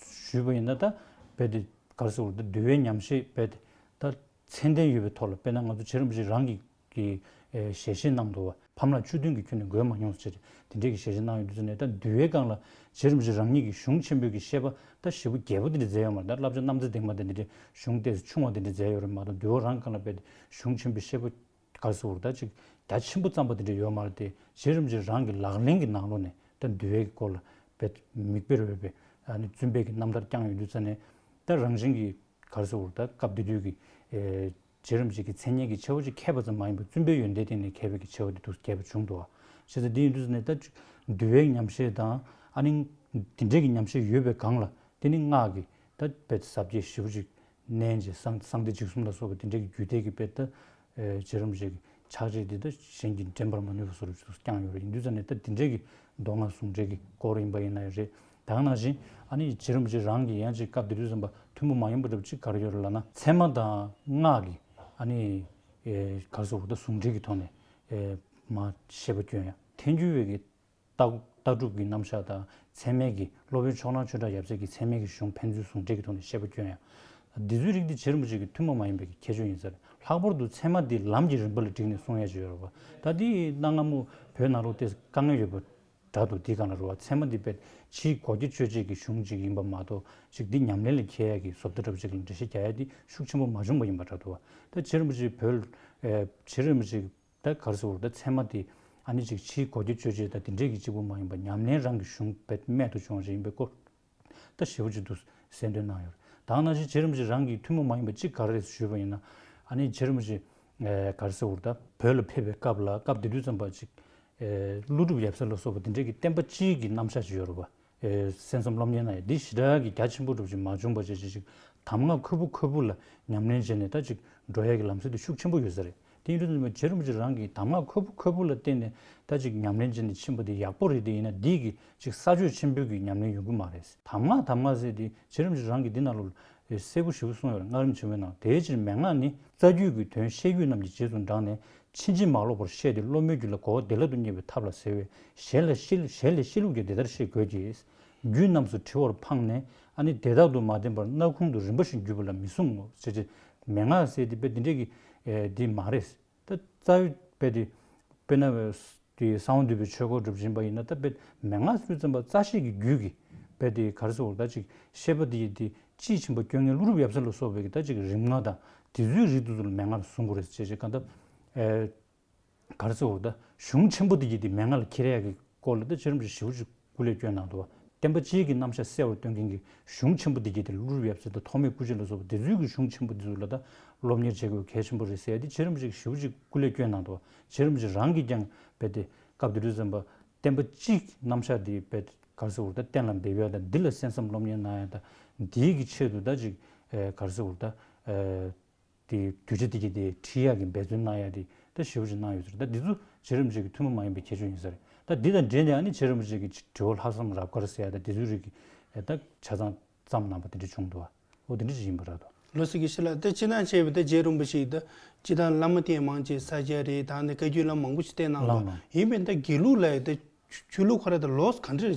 ཞུས་པ་ཡིན་ན་ད་རྦད་དེ་ག་རེ་ཟེར་དགོས་རེད་ད། འདུལ་བའི་ཉམས་བཞེས་རྦད་དེ་ད། ཚད་ལྡན་ཡོད་པའི་ཐོག་ལ་དཔེར་ན་ང་ཚོ་རྗེ་རིན་པོ་ཆེ་རང་གི་གི་ཨེ་ཞལ་བཞེས་གནང་འདུག་བ། ཕམ་ལྷ་བཅུ་བདུན་གྱི་ཁྱོན་ནས་འགོད་མ་མྱོང་ཟེར་དེ་འདྲའི་གི་ཞལ་བཞེས་གནང་ཡོད་དུས་ཙམ་ནས་ད་འདུལ་བའི་སྒང་ལ་རྗེ་རིན་པོ་ཆེ་རང་ཉིད་ཀྱི་གཞུང་ཆེན་པོའི་གི་བཤད་པ་ད་ཞེ་པོ་རྒྱས་པོ་དེ་འདྲ་མཛད་ཡོད་མ་རེད། ད་བསླབ་བྱ་རྣམ་ཐར་དེ་མ་དེ་འདི་འདྲའི་གཞུང་ཏོག་ཙམ་ཆུང་བ་དེ་འདྲ་མཛད་ཡོད་རེད་མ་གཏོགས་འདུལ་བ་རང་སྒང་ལ་དཔེ་དེ་གཞུང་ཆེན་པོའི་བཤད་པ་ག་རེ་ཟེར་དགོས་རེད་ད་ཅིག་རྒྱ་ཆེན་པོ་བརྩམས་པ་དེ་འདྲ་ཡོད་མ་རེད་དེ། རྗེ་རིན་པོ་ཆེ་རང་གི་ལག་ལེན་གྱི་ནང་ལོགས་ནས་ད་འདུལ་བའི་གི་སྐོར་ལ་དཔེ་མིག་དཔེར་འོས་པའི་ཨ་ནི་བཙུན་པའི་གི་རྣམ་ཐར་བསྐྱངས་ཡོད་དུས་ཙམ་ནས་ད་རང་བཞིན་གྱི་ག་རེ་ཟེར་དགོས་རེད་ད། སྐབས་དེ་དུས་ཀྱི་ཨེ་རྗེ་རིན་པོ་ཆེ་གི་མཚན་སྙན་གྱི་ཆེ་བ་ཅིག་མཁས་པ་ཙམ་མ་ཡིན་པར་བཙུན་པའི་ཡོན་ཏན་སྟེང་ནས་མཁས་པའི་གི་ཆེ་བ་དེ་འདུག་རྒྱས་པ་བྱུང་འདུག་བ། བྱས་ཙང་དེ་ཡིན་དུས་ཙམ་ནས་ད་འདུལ་བའི་ཉམས་བཞེས་དང་ཨ་ནི་དེ་འདྲའི་གི་ཉམས་བཞེས་ཡོད་པའི་སྒང་ལ་དེ་ནི་སྔགས་ཀྱི་ད་དཔེ་ཟབ་རྒྱས་ཞེ་པོ་ཅིག་གནང་བྱས་གསང་གསང་བདེ་འཇིགས་གསུམ་ལ་སོགས་པའི་དེ་འདྲའི་གི་རྒྱུད་སྡེ་གི་དཔེ་ད་རྗེ་རིན་པོ་ཆེ་གི་ཕྱག་རྗེས་འདི་ད་གཞན་གྱིས་འགྲན་པར་མ་ནུས་པ་བཟོ་འདྲ་ཅིག་བསྐྱངས་ཡོད་རེད། ཡིན་དུས་ཙམ་ནས་ད་དེ་འདྲའི་གི་མདོ་སྔགས་ཟུང་འབྲེལ་གྱི་སྐོར་ཡིན་པ་ཡིན་ན་ཡང་རེད། ད་ག་ནང་བཞིན་ཨ་ནི་རྗེ་རིན་པོ་ཆེ་རང་གིས་ཡང་ཅིག་སྐབས་དེ་དུས་ཙམ་པ་ཐུན་མོང་མ་ཡིན་པ་འདྲ་པོ་ཅིག་ག་རེ་ཡོད་རེད་ལབ་ན་ཚད་མ་དང་སྔགས་ཀྱི་ཨ་ནི་ཨེ་ག་རེ་ཟེར་དགོས་རེད་ད། ཟུང་འབྲེལ་གྱི་ཐོག་ནས་ཨེ་མར་བཤད་པ་སྐྱོན་ཡ། ཐལ་འགྱུར་བའི་གི་ལྟ་ལྟ་གྲུབ་ཀྱི་རྣམ་གཞག་དང་ཚད་མའི་གི་སློབ་དཔོན་ཕྱོགས་གླང་ཆོས་གྲགས་ཡབ་སྲས་ཀྱི་ཚད་མའི་གི་གཞུང་ཕན་ཚུན་ཟུང་འབྲེལ་གྱི་ཐོག་ནས་བཤད་པ་སྐྱོན་ཡ། འདི་ཚོའི་རིགས་འདི་རྗེ་རིན་པོ་ཆེ་གི་ཐུན་མོང་མ་ཡིན་པའི་གི་ཁྱད་ཆོས་ཡིན་ས་རེད། ལྷག་པར་དུ་ཚད་མ་འདི་ལམ་གྱི་རིམ་པ་ལ་བསྒྲིགས་ནས་གསུང་ཡ་ཅིག་ཡོད་རེད་པ། ད་འདི་གནའ་སྔ་མོ་བོད་ནང་ལོགས་ཏེ་དཀའ་ངལ་ཡོད་པ་འདྲ་འདུག་འདི་གང་ལ་རེད་པ། ཚད་མ་འདི་དཔེ་ཕྱིའི་སྒོ་རྒྱ་གཅོད་བྱེད་ཀྱི་གཞུང་ཅིག་ཡིན་པ་མ་གཏོགས་ཅིག་འདི་ཉམས་ལེན་ལ་འཁེལ་ཡ་གི་བཟོ་ལྟ་འདྲ་པོ་ཅིག་ལ་འགྲེལ་བཤད་རྒྱག་ཡ་འདི་ཤུགས་ཆེན་པོ་མ་བྱུང་བ་ཡིན་པ་འདྲ་འདུག་པ། ད་རྗེ་རིན་པོ་ཆེ་བོད་ཨེ་རྗེ་རིན་པོ་ཆེ་ད་ག་རེ་ཟེར་དགོས་རེད་ད། ཚད་མ་དེ་ཨ་ནི་ཅིག་ཕྱིའི་སྒོ་རྒྱ་གཅོད་བྱེད་དང་དེ་འདྲས་ཀྱི་གཅིག་པུ་མ་ཡིན་པ་ཉམས་ལེན་རང་གི་གཞུང་རྦད་རྨད་དུ་བྱུང་བ་ཞིག་ཡིན་པའི་སྐོར་ད་ཞེ་པོ་ཅིག་འདུག་གསལ་འདོན་གནང་ཡོད་རེད། ད་ག་ནང་བཞིན་རྗེ་རིན་པོ་ཆེ་རང་གི་ཐུན་མོང་མ་ཡིན་པ་གཅིག་ག་རེ་རེད་ཞུས་པ་ཡིན་ན་ཨ་ནི་རྗེ་རིན་པོ་ཆེ་ཨེ་ག་རེ་ཟེར་དགོས་རེད་ད། བོད་ལ་ཕེབས་པའི་སྐབས་ལ་སྐབས་དེ་དུས་ཙམ་པ་ཅིག་ཨེ་ཀླུ་སྒྲུབ་ཡབ་སྲས་ལ་སོགས་པ་དེ་འདྲས་ཀྱི་བསྟན་པ་སྤྱིའི་གི་རྣམ་གཞག་ཅིག་ཡོད་རེད་པ། ཨེ་གསན་བསམ་སློབ་གཉེར་གནང་ཡ་འདི་ཞེ་དྲག་གི་རྒྱ་ཆེན་པོ་འདྲ་པོ་ཅིག་མ་བྱུང་བ་བྱས་བྱས་ཅིག་གདམས་ངག་ཁོལ་པོ་ཁོལ་པོ་ལ་ཉམས་ལེན་བྱས་ནས་ད་ཅིག་འགྲོ་ཡ་གི་ལམ་སྲོལ་དེ་ཤུགས་ཆེན་པོ་ཡོད་ས་རེད། དེ་ཡིན་དུས་ཙམ་པ་རྗེ་རིན་པོ་ཆེ་རང་གིས་གདམས་ངག་ཁོལ་པོ་ཁོལ་པོ་ལ་བརྟེན་ནས་ད་ཅིག་ཉམས་ལེན་བྱས་ནས་ཕྱིན་པ་དེ་ཡག་པོ་རེད། དེ་ཡིན་ན་འདི་གི་ཅིག་ས་ཕྱོགས་ཆེན་པོའི་གི་ཉམས་ལེན་ཡོང་གི་མ་རེད། གདམས་ངག་གདམས་ངག་ཟེར་དེ་རྗེ་རིན་པོ་ཆེ་རང་གིས་འདི་ནང་ལོགས་ལ་གསལ་པོ་ཞེ་པོ་གསུངས་ཡོད་རེད། སྔགས་རིམ་ཆེན་མོའི་ནང་དེའི་ཕྱིར་མན་ངག་ནི་རྩ་རྒྱུད་ཀྱི་དོན་བཤད་རྒྱུད་རྣམས་ཀྱི་རྗེས་སུ་འབྲངས་ནས། ཕྱིན་ཅི་མ་ལོག་པར་བཤད་དེ་སློབ་མའི་རྒྱུད་ལ་གོ་བ་བདེ་བླག་ཏུ་རྙེད་པའི་ཐབས་ལ་ཟེར་བས། ཞལ་ལ་བཤད་ཞལ་ལ་བཤད་ལུགས་ཀྱང་དེ་ལྟར་ཤེས་དགོས་ཀྱི། རྒྱུད་རྣམས་སུ་དྲི་བར་ཕངས་ནས་ཨ་ནི་དེ་དག་ཏུ་མ་བསྟན་པར་སྣ་ཁུང་དུ་རིམ་པ་བཞིན་བརྒྱུད་པ་ལ་མི་གསུང་ངོ་། ཟེར་བྱས་མན་ངག་ཟེར་དེ་དཔེ་འདི་འདྲས་ཀྱི་ཨེ་འདི་མ་རེད། ད་རྩ་བའི་དཔེ་དེ་དཔེར་ན་དེ་གསང་བ་འདུས་པའི་ཆོས་སྐོར་སྒྲུབ་བཞིན་པ་ཡིན་ན་ད་དཔེ་མན་ངག་ཟེར་དུས་ཙམ་པ་རྩ་ཤེས་ཀྱི་རྒྱུད་ཀྱི་དཔེ་དེ་ག་རེ་ཟེར་དགོས་རེད་ད། ཅིག་བཤད་པ་དེ་ཡི་དེ་དཔྱིས་ཕྱིན་པ་སྐྱོ་ངལ་ཀླུ་སྒྲུབ་ཡབ་སྲས་ལ་སོགས་པའི་གི་ད་ཅིག་རིམ་ལྔ་དང་དེ་ཚོའི་རིགས་དེ་ཚོ་ལ་མན་ངག་ལ་གསུང་དགོས་རེད་ཟེར་བྱས་གང་ལྟར་ཨེ་ག་རེ་ཟེར་དགོས་རེད་ད། གཞུང་ཆེན་པོ་དེ་ཡི་དེ་མན་ངག་ལ་འཁྱེར་ཡག་གི་སྐོར་ལ་ད་རྗེ་རིན་པོ་ཆེ་ཞེ་པོ་ཅིག་སྐུ་ལས་བསྐྱོན་གནང་འདུག་བ། བསྟན་པ་སྤྱིའི་གི་རྣམ་གཞག་གསལ་བར་སྟོན་མཁན་གྱི་གཞུང་ཆེན་པོ་འདི་གྱད་དེ་ཀླུ་སྒྲུབ་ཡབ་སྲས་དང་ཐོགས་མེད་སྐུ་མཆེད་ལ་སོགས་པ་འདི་ཚོའི་གི་གཞུང་ཆེན་པོ་འདི་ཚོ་ལ་ད་སློབ་གཉེར་བྱེད་དགོས་གལ་ཆེན་པོ་རེད་ཟེར་ཡ་འདི་རྗེ་རིན་པོ་ཆེས་ཞེ་པོ་ཅིག་སྐུ་ལས་བསྐྱོན་གནང་འདུག་བ། རྗེ་རིན་པོ་ཆེ་རང་གིས་ཀྱང་རྦད་དེ་སྐབས་དེ་དུས་ཙམ་པ་བསྟན་པ་སྤྱིའི་རྣམ་གཞག་འདི་རྦད་དེ་ག་རེ་ཟེར་དགོས་རེད་ད། གཏན་ལ་འབེབས་ཡ་དང་འདི་ལ་གསན་བསམ་སློབ་གཉེར་གནང་ཡ་དང་འདིའི་གི་ཆེད་དུ་ད་ཅིག་ཨེ་ག་རེ་ཟེར་དགོས་རེད་ད། ཨེ། དེ་གདུལ་བྱ་དེ་གྱད་དེ་ཁྲིད་ཡག་གི་འབད་བརྩོན་གནང་ཡག་དེ་ད་ཞེ་པོ་ཅིག་གནང་ཡོད་ཟེར། ད་འདི་ཚོ་རྗེ་རིན་པོ་ཆེ་གི་ཐུན་མོང་མ་ཡིན་པའི་ཁྱད་ཆོས་ཡིན་ས་རེད། ད་འདི་དང་འབྲེལ་ནས་ཨ་ནི་རྗེ་རིན་པོ་ཆེ་གི་དྲི་བ་ལྷག་བསམ་རབ་དཀར་ཟེར་ཡག་ད་འདི་ཚོའི་རིགས་ཀྱི་ད་ཆ་ཚང་བརྩམས་གནང་པ་དེ་འདྲ་བྱུང་འདུག་བ། འོ་དེ་འདྲ་ཅིག་ཡིན་པ་རེད་འདུག་ལོ་སི་གི་ཤི་ལ་ད་སྤྱི་དང་བྱས་པའི་ད་རྗེ་རིན་པོ་ཆེ་ད་སྤྱི་དང་བླ་མ་བསྟེན་མང་ཆེ་ས་སྐྱ་རེད། ད་ནི་བཀའ་བརྒྱུད་བླ་མ་མང་པོ་ཞིག་བསྟེན་གནང་ལགས་ལགས། ཡིན་པས་ད་དགེ་ལུགས་ལ་ད་ཆོས་ལུགས་ཁོ་ར་ད་ལོགས་ག་འདྲ་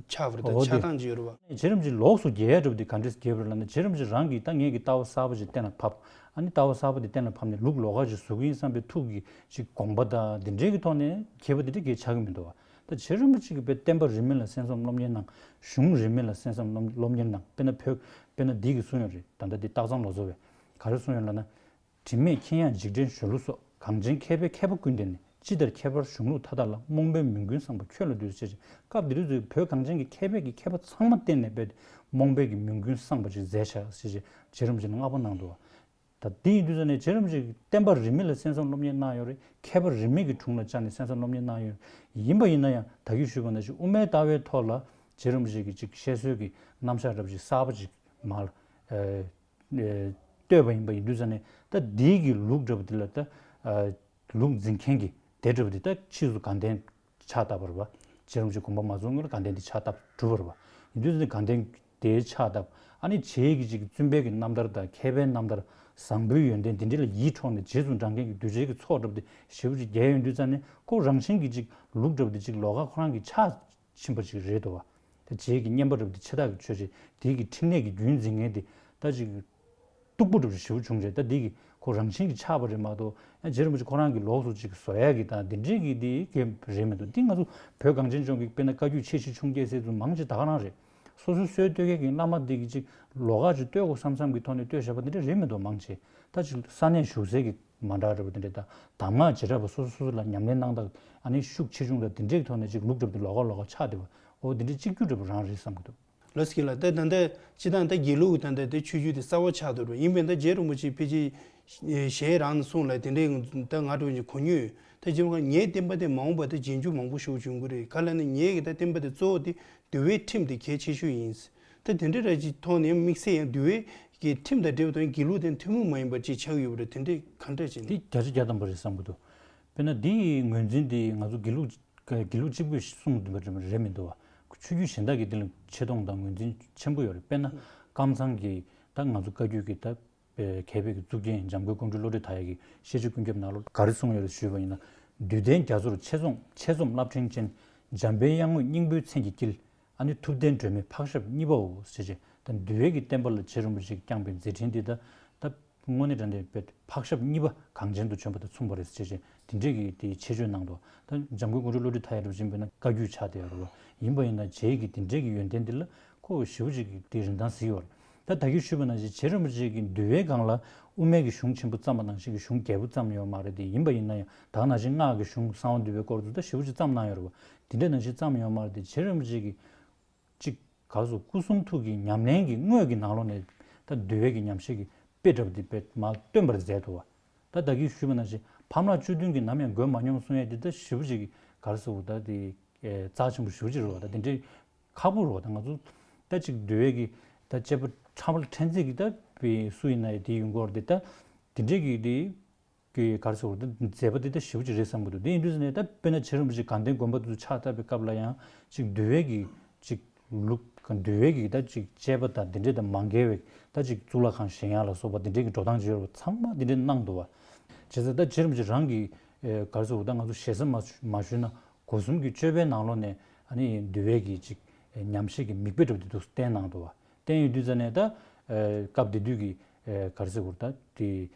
ཆགས་པ་རེད། ད་འོ་དེ་ཆགས་སྟངས་ཅིག་ཡོད་རེད་བ། རྗེ་རིན་པོ་ཆེ་ལོགས་སུ་རྒྱས་ཡ་འགྲུབ་དེ་ག་འདྲ་རྒྱས་པ་རེད་ལབ་ན། རྗེ་རིན་པོ་ཆེ་རང་གིས་ད་ངས་ཀྱི་ལྟ་བ་གསར་པ་ཅིག་གཏན་ལ་ཕབ། ཨ་ནི་ལྟ་བ་གསར་པ་དེ་གཏན་ལ་ཕབ་ནས་ལུགས་ལོགས་ཀ་ཅིག་བཟོ་གི་ཡིན་བསམ་པའི་ཐུགས་ཀྱི་ཅིག་དགོངས་པ་དང་དེ་འདྲའི་གི་ཐོག་ནས་མཁས་པ་དེ་འདྲ་གས་ཆགས་ཀྱི་མི་འདུག་བ། ད་རྗེ་རིན་པོ་ཆེ་གིས་དཔེ་བསྟན་པ་རིས་མེད་ལ་གསན་བསམ་སློབ་གཉེར་གནང་། གཞུང་རིས་མེད་ལ་གསན་བསམ་སློབ་སློབ་གཉེར་གནང་། དཔེར་ན་བོད་དཔེར་ན་འདི་གི་གསུང་ཡོད་རེད། ད་ལྟ་འདི་སྟག་ཚང་ལོ་ཙཱ་བས་ག་རེ་གསུང་ཡོད་ལབ་ན། དྲི་མེད་མཁྱེན་ཡངས་འཇིགས་བྲལ་གཞོན་ལུགས་སོགས། གངས་ཅན་མཁས་པའི་མཁས་པ་ཀུན་ལྡན་ནས། ཅི་ལྟར་ཁྱད་པར་གཞུང་ལུགས་མཐའ་དག་ལ། རྨོངས་པའི་མུན་ཀུན་སངས་པ་ཁྱོད་ལ་འདུད། ཟེར་བྱས། སྐབས་དེ་དུས་ཚོད་བོད་གངས་ཅན་གྱི་མཁས་པའི་གི་མཁས་པ་ཚང་མ་བསྟེན་ནས་དཔེ་རྨོངས་པའི་གི་མུན་ཀུན་སངས་པ་ཅིག་མཛད་བྱ་ཟེར་བྱས་རྗེ་རིན་པོ་ཆེ་ལ་བསྔགས་པ་གནང་འདུག་བ། ད་དེ་ཡིན་དུས་ཙ་ནས་རྗེ་རིན་པོ་ཆེ་གིས་བསྟན་པ་རིས་མེད་ལ་གསན་བསམ་སློབ་གཉེར་གནང་ཡོད་རེད། མཁས་པ་རིས་མེད་ཀྱི་དྲུང་ལ་བཅར་ནས་གསན་བསམ་སློབ་གཉེར་གནང་ཡོད། ཡིན་པ་ཡིན་ན་ཡང་ད་གིན་ཞུས་པ་ནང་བཞིན་དབུ་མའི་ལྟ་བའི་ཐོག་ལ་རྗེ་རིན་པོ་ཆེ་གིས་ཅིག་བཤད་སྲོལ་གྱི་རྣམ་གཞག་འདྲ་པོ་ཅིག་གསར་པ་ཅིག་མར་ཨ་ཨ་བཏོད་པ་ཡིན་པ་ཡིན་དུས་ཙ་ནས། ད་འདིའི་གི་ལུགས་འདྲ་པོ་འདི་ལ་ད་ཨ་ལུགས་འཛིན་མཁན་གྱི་སྡེ་འདྲ་པོ་འདི་ད་ཕྱིས་སུ་དགའ་ལྡན་ཕྱག་བཏབ་པ་རེད་བ། རྗེ་རིན་པོ་ཆེ་དགོངས་པ་མ་རྫོགས་སྔོན་ལ་དགའ་ལྡན་འདི་ཕྱག་བཏབ་གྲུབ་པ་རེད་བ། ཡིན་དུས་ཙ་ནས་དགའ་ལྡན་དེའི་ཕྱག་བཏབ། ཨ་ནི་རྗེ་གི་ཅིག་བཙུན་པའི་གི་རྣམ་ཐར་དང་མཁས་པའི་རྣམ་ཐར། བཟང་པོའི་ཡོན་ཏན་འདི་འདྲ་ལ་ཡིད་འཕྲོག་ནས་རྗེས་སུ་འབྲང་མཁན་གྱི་གདུལ་བྱའི་གི་ཚོགས་འདྲ་པོ་དེ་ཞེ་པོ་ཅིག་རྒྱས་ཡོང་དུས་ཙ་ནས། ཁོ་རང་བཞིན་གྱི་ཅིག་ལུགས་འདྲ་པོ་དེ་ཅིག་ལོགས་ཀ་ཁོ་རང་གི་ཆགས་ཕྱིན་པ་ཅིག་རེད་འདུག་བ། ད་རྗེ་གི་བསྙེན་པ་འདྲ་པོ་དེ་ཆེ་ཐག་གི་ཆོད་ཅིག་དེ་གི་ཕྲིན་ལས་ཀྱི་རྒྱུན་འཛིན་མཁན་དེ་ད་ཅིག་སྟུག་པོ་འདྲ་པོ་ཞེ་པོ་བྱུང་རྗེས། ད་འདི་གི་ཁོ་རང་བཞིན་གྱིས་ཆགས་པ་རེད་མ་གཏོགས། ཡང་རྗེ་རིན་པོ་ཆེ་ཁོ་རང་གི་ལོགས་སུ་ཅིག་བཟོ་ཡ་གི་དང་འདི་འདྲའི་གི་འདི་གི་རེད་མི་འདུག། འདི་ང་ཚོ་བོད་གངས་ཅན་ལྗོངས་ཀྱི་དཔེར་ན་བཀའ་བརྒྱུད་ཆེ་བཞི་ཆུང་བརྒྱད་ཟེར་ཚོ་མང་ཆེ་ད་ག་རང་རེད། སོ་སོའི་སྲོལ་གཏོད་མཁན་གྱི་བླ་མ་འདི་གི་ཅིག་ལོགས་ཀ་ཅིག་གཏོད་དགོས་བསམ་བསམ་གྱི་ཐོག་ནས་གཏོད་བཞག་པ་འདི་འདྲ་རེད་མི་འདུག། མང་ཆེ་ད་ཅིག་ས་གནས་བཞུགས་སའི་གི་མ་འདྲ་འདྲ་པོ་འདི་འདྲ་དང་། གདམས་ངག་བྱེ་བྲག་པ་སོ་སོ་སོ་སོ་ལ་ཉམས་ལེན་གནང་སྟངས། ཨ་ནི་ཤུགས་ཆེ་ཆུང་དང་འདི་འདྲའི་གི་ཐོག་ནས་ཅིག་ལུགས་འདྲ་པོ་འདི་ལོགས་ཀ་ལོགས་ཀ་ཆགས་བསྡད་པ། འོ་འདི་འདྲའི་གཅིག་གྱུར་འདྲ་པོ་རང་རེད་བསམ་གྱི་འདུག། ལོ་སི་ཀི་ལགས། ད་ད་ལྟ་སྤྱིར་བཏང་ད་དགེ་ལུགས་ད་ལྟ་དེ་ཆོས་བརྒྱུད་དེ་གསར་པ་ཆགས་འདུག་རེད། ཡིན་པས་ད་རྗེ་རིན་པོ་ཆེ་ཕལ་ཆེར་ཞལ་རང་ནས་གསུངས་ལ་དེ་འདྲའི་ད་ང་འདྲ་བོ་ཅིག་གོ་མྱོང་ཡོད། ད་སྤྱིར་བཏང་ངའི་བསྟན་པ་དེ་མ་འོངས་པ་ད་རྗེས་འཇུག་མང་པོ་ཞིག་བྱུང་གི་རེད། ག་ལབ་ན་ངའི་གི་ད་བསྟན་པ་དེ་གཙོ་བོ་དེ་འདུལ་བའི་ཁྲིམས་དེ་གལ་ཆེ་ཤོས་ཡིན། ད་དེ་འདྲའི་ར་ཅིག་ཐོག་ནས་དམིགས་བསལ་ཡང་འདུལ་བའི་གི་ཁྲིམས་དང་འབྲེལ་བ་དང་དགེ་ལུགས་དེ་ཐུན་མོང་མ་ཡིན་པ་ཅིག་ཆགས་ཡོད་པ་རེད། དེ་འདྲས་ག་འདྲ་ཅིག་འདི་བརྒྱ་ཆ་བརྒྱ་ཐམ་པ་རེད་བསམ་གྱི་འདུག། དཔེར་ན་འདི་ཡི་ངོས་འཛིན་འདི་ང་ཚོ་དགེ་ལུགས་དགེ་ལུགས་གཅིག་པུས་གསུངས་འདུག་པ་རེད་མི་འདུག་བ། ཆོས་བརྒྱུད་གཞན་དག་གིས་འདི་ལ་ཆེ་མཐོང་དང་ངོས་འཛིན་ཆེན་པོ་ཡོད་རེད། དཔེར་ན་ཀམ་ཚང་གིས་ད་ང་ཚོ་བཀའ་བརྒྱུད་ཀྱི་ད་མཁས་པའི་གཙུག་རྒྱན་འཇམ་མགོན་ཀོང་སྤྲུལ་བློ་གྲོས་མཐའ་ཡས་ཀྱི་བཤད་སྤྱོད་ཀུན་ཁྱབ་ནང་ལོགས་ག་རེ་གསུངས་ཡོད་རེད་ཞུས་པ་ཡིན་ན། འདུལ་བསྟན་རྒྱ་མཚོར་ཆེད་རྩོམ་ཆེད་རྩོམ་རླབས་ཕྲེང་ཅན། འཇམ་པའི་དབྱངས་དངོས་སྙིང་པོའི་མཚན་གྱིས་བསྐྱིལ། ཨ་ནི་ཐུབ་བསྟན་སྒྲོན་མེ་འཕགས་ཞབས་གཉིས་པའོ་ཞེས་བྱས། ད་འདུལ་བའི་གི་བསྟན་པ་ལ་རྗེ་རིན་པོ་ཆེས་བསྐྱངས་པའི་མཛད་འཕྲིན་འདི་ད་ད་དངོས་གནས་དྲང་གནས་པའི་འཕགས་ཞབས་གཉིས་པ་གངས་ཅན་དུ་བྱོན་པ་དང་མཚུངས་པ་རེད་ཅེས་བྱས། དེ་འདྲས་ཀྱི་དེའི་ཆེད་བརྗོད་གནང་འདུག། ད་འཇམ་མགོན་ཀོང་སྤྲུལ་བློ་གྲོས་མཐའ་ཡས་འདྲ་བོ་ཅིག་ཡིན་པ་ན་བཀའ་བརྒྱུད་ཆགས་བསྡད་ཡོད་རེད་བ། ཡིན་པ་ཡིན་ན་རྗེ་ཡི་གི་དེ་འདྲས་ཀྱི་ཡོན་ཏན་འདི་ལ་ཁོ་ཞེ་པོ་ཅིག་གི་དེའི་རིན་ཐང་གཟིགས་ཡོད་རེད། ད་ད་གིན་ཞུས་པ་ནང་བཞིན་རྗེ་རིན་པོ་ཆེ་གི་འདུལ་བའི་སྒང་ལ་དབུ་མའི་གི་གཞུང་ཆེན་པོ་བརྩམས་པ་ནང་བཞིན་གྱི་གཞུང་རྒྱས་པོ་བརྩམས་ཡོད་མ་རེད་དེ། ཡིན་པ་ཡིན་ན་ཡང་ད་ག་ནང་བཞིན་སྔགས་ཀྱི་གཞུང་གསང་བ་འདུས་པའི་སྐོར་དུ་ད་ཞེ་པོ་ཅིག་བརྩམས་གནང་ཡོད་རེད་བ། དེ་འདྲས་ནང་བཞིན་བརྩམས་ཡོད་མ་རེད་དེ། རྗེ་རིན་པོ་ཆེ་གི་གཅིག་ག་རེ་ཟེར། སྐུ་གསུང་ཐུགས་ཀྱི་ཉམས་ལེན་གྱི་དངོས་ཀྱི་ནང་ལོགས་ནས་ད་འདུལ་བའི་གི་ཉམས་བཞེས་ཀྱི་དཔེ་འདྲ་པོ་འདི་དཔེ་མར་སྟོན་པར་མཛད་འདུག་བ། ད་ད་གིན་ཞུས་པ་ནང་བཞིན་ཕམ་ལགས་བཅུ་བདུན་གྱིས་ནམ་ཡང་འགོད་མ་མྱོང་གསུང་ཡས་འདི་ད་ཞེ་པོ་ཅིག་ག་རེ་ཟེར། ད་དེ་རྩ་ཆེན་པོ་ཞེ་པོ་ཅིག་རེད་བ། ད་དེ་འདྲའི་ཁག་པོ་རེད་བ། ད་ང་ཚོ་ད་ཅིག་འདུལ་བའི་གི་ད་དཔྱད་པ་ཕྲ་མོ་ཕྲན་ཚེགས་ཀྱི་ད་དཔེ་སུ་ཡིན་ན་ཡང་དེ་ཡོང་གི་ཡོད་རེད་དེ། ད་དེ་འདྲའི་གི་དེ། གི་ག་རེ་ཟེར་དགོས་རེད། ད་མཛད་པ་འདི་ད་ཞེ་པོ་ཅིག་རེད་བསམ་གྱི་འདུག། དེ་ཡིན་དུས་ནས་ད་དཔེར་ན་རྗེ་རིན་པོ་ཆེ་དགའ་ལྡན་དགོན་པ་དེ་ཚོ་ཕྱག་བཏབ་པའི་སྐབས་ལ་ཡང་ཅིག་འདུལ་བའི་གི་ཅིག་ལུགས། འདུལ་བའི་གི་ད་ཅིག་དཔྱད་པ་དང་འདི་འདྲས་དང་མ་འགལ་བའི་ད་ཅིག་གཙུག་ལག་ཁང་བཞེངས་ཡག་ལ་སོགས་པ་འདི་འདྲས་ཀྱི་འགྲོ་སྟངས་ཅིག་ཡོད་རེད་བ། ཚང་མ་འདི་འདྲས་གནང་འདུག་བ། བྱས་ཙང་ད་རྗེ་རིན་པོ་ཆེ་རང་གི་ཨེ་ག་རེ་ཟེར་དགོས་རེད། ད་ང་ཚོ་ཞེ་ས་མ་མ་ཞུས་ན་སྒོ་གསུམ་གྱི་སྤྱོད་པའི་ནང་ལོགས་ནས་ཨ་ནི་འདུལ་བའི་གི་ཅིག་ཉམས་བཞེས་ཀྱི་མིག་དཔེ་འདྲ་པོ་དེ་ཚོ་བསྟན་གནང་འདུག་བ། བསྟན་ཡོད་དུས་ཙ་ནས་ད་ཨེ་སྐབས་དེ་དུས་ཀྱི་ཨེ་ག་རེ་ཟེར་དགོས་རེད། ད་དེ་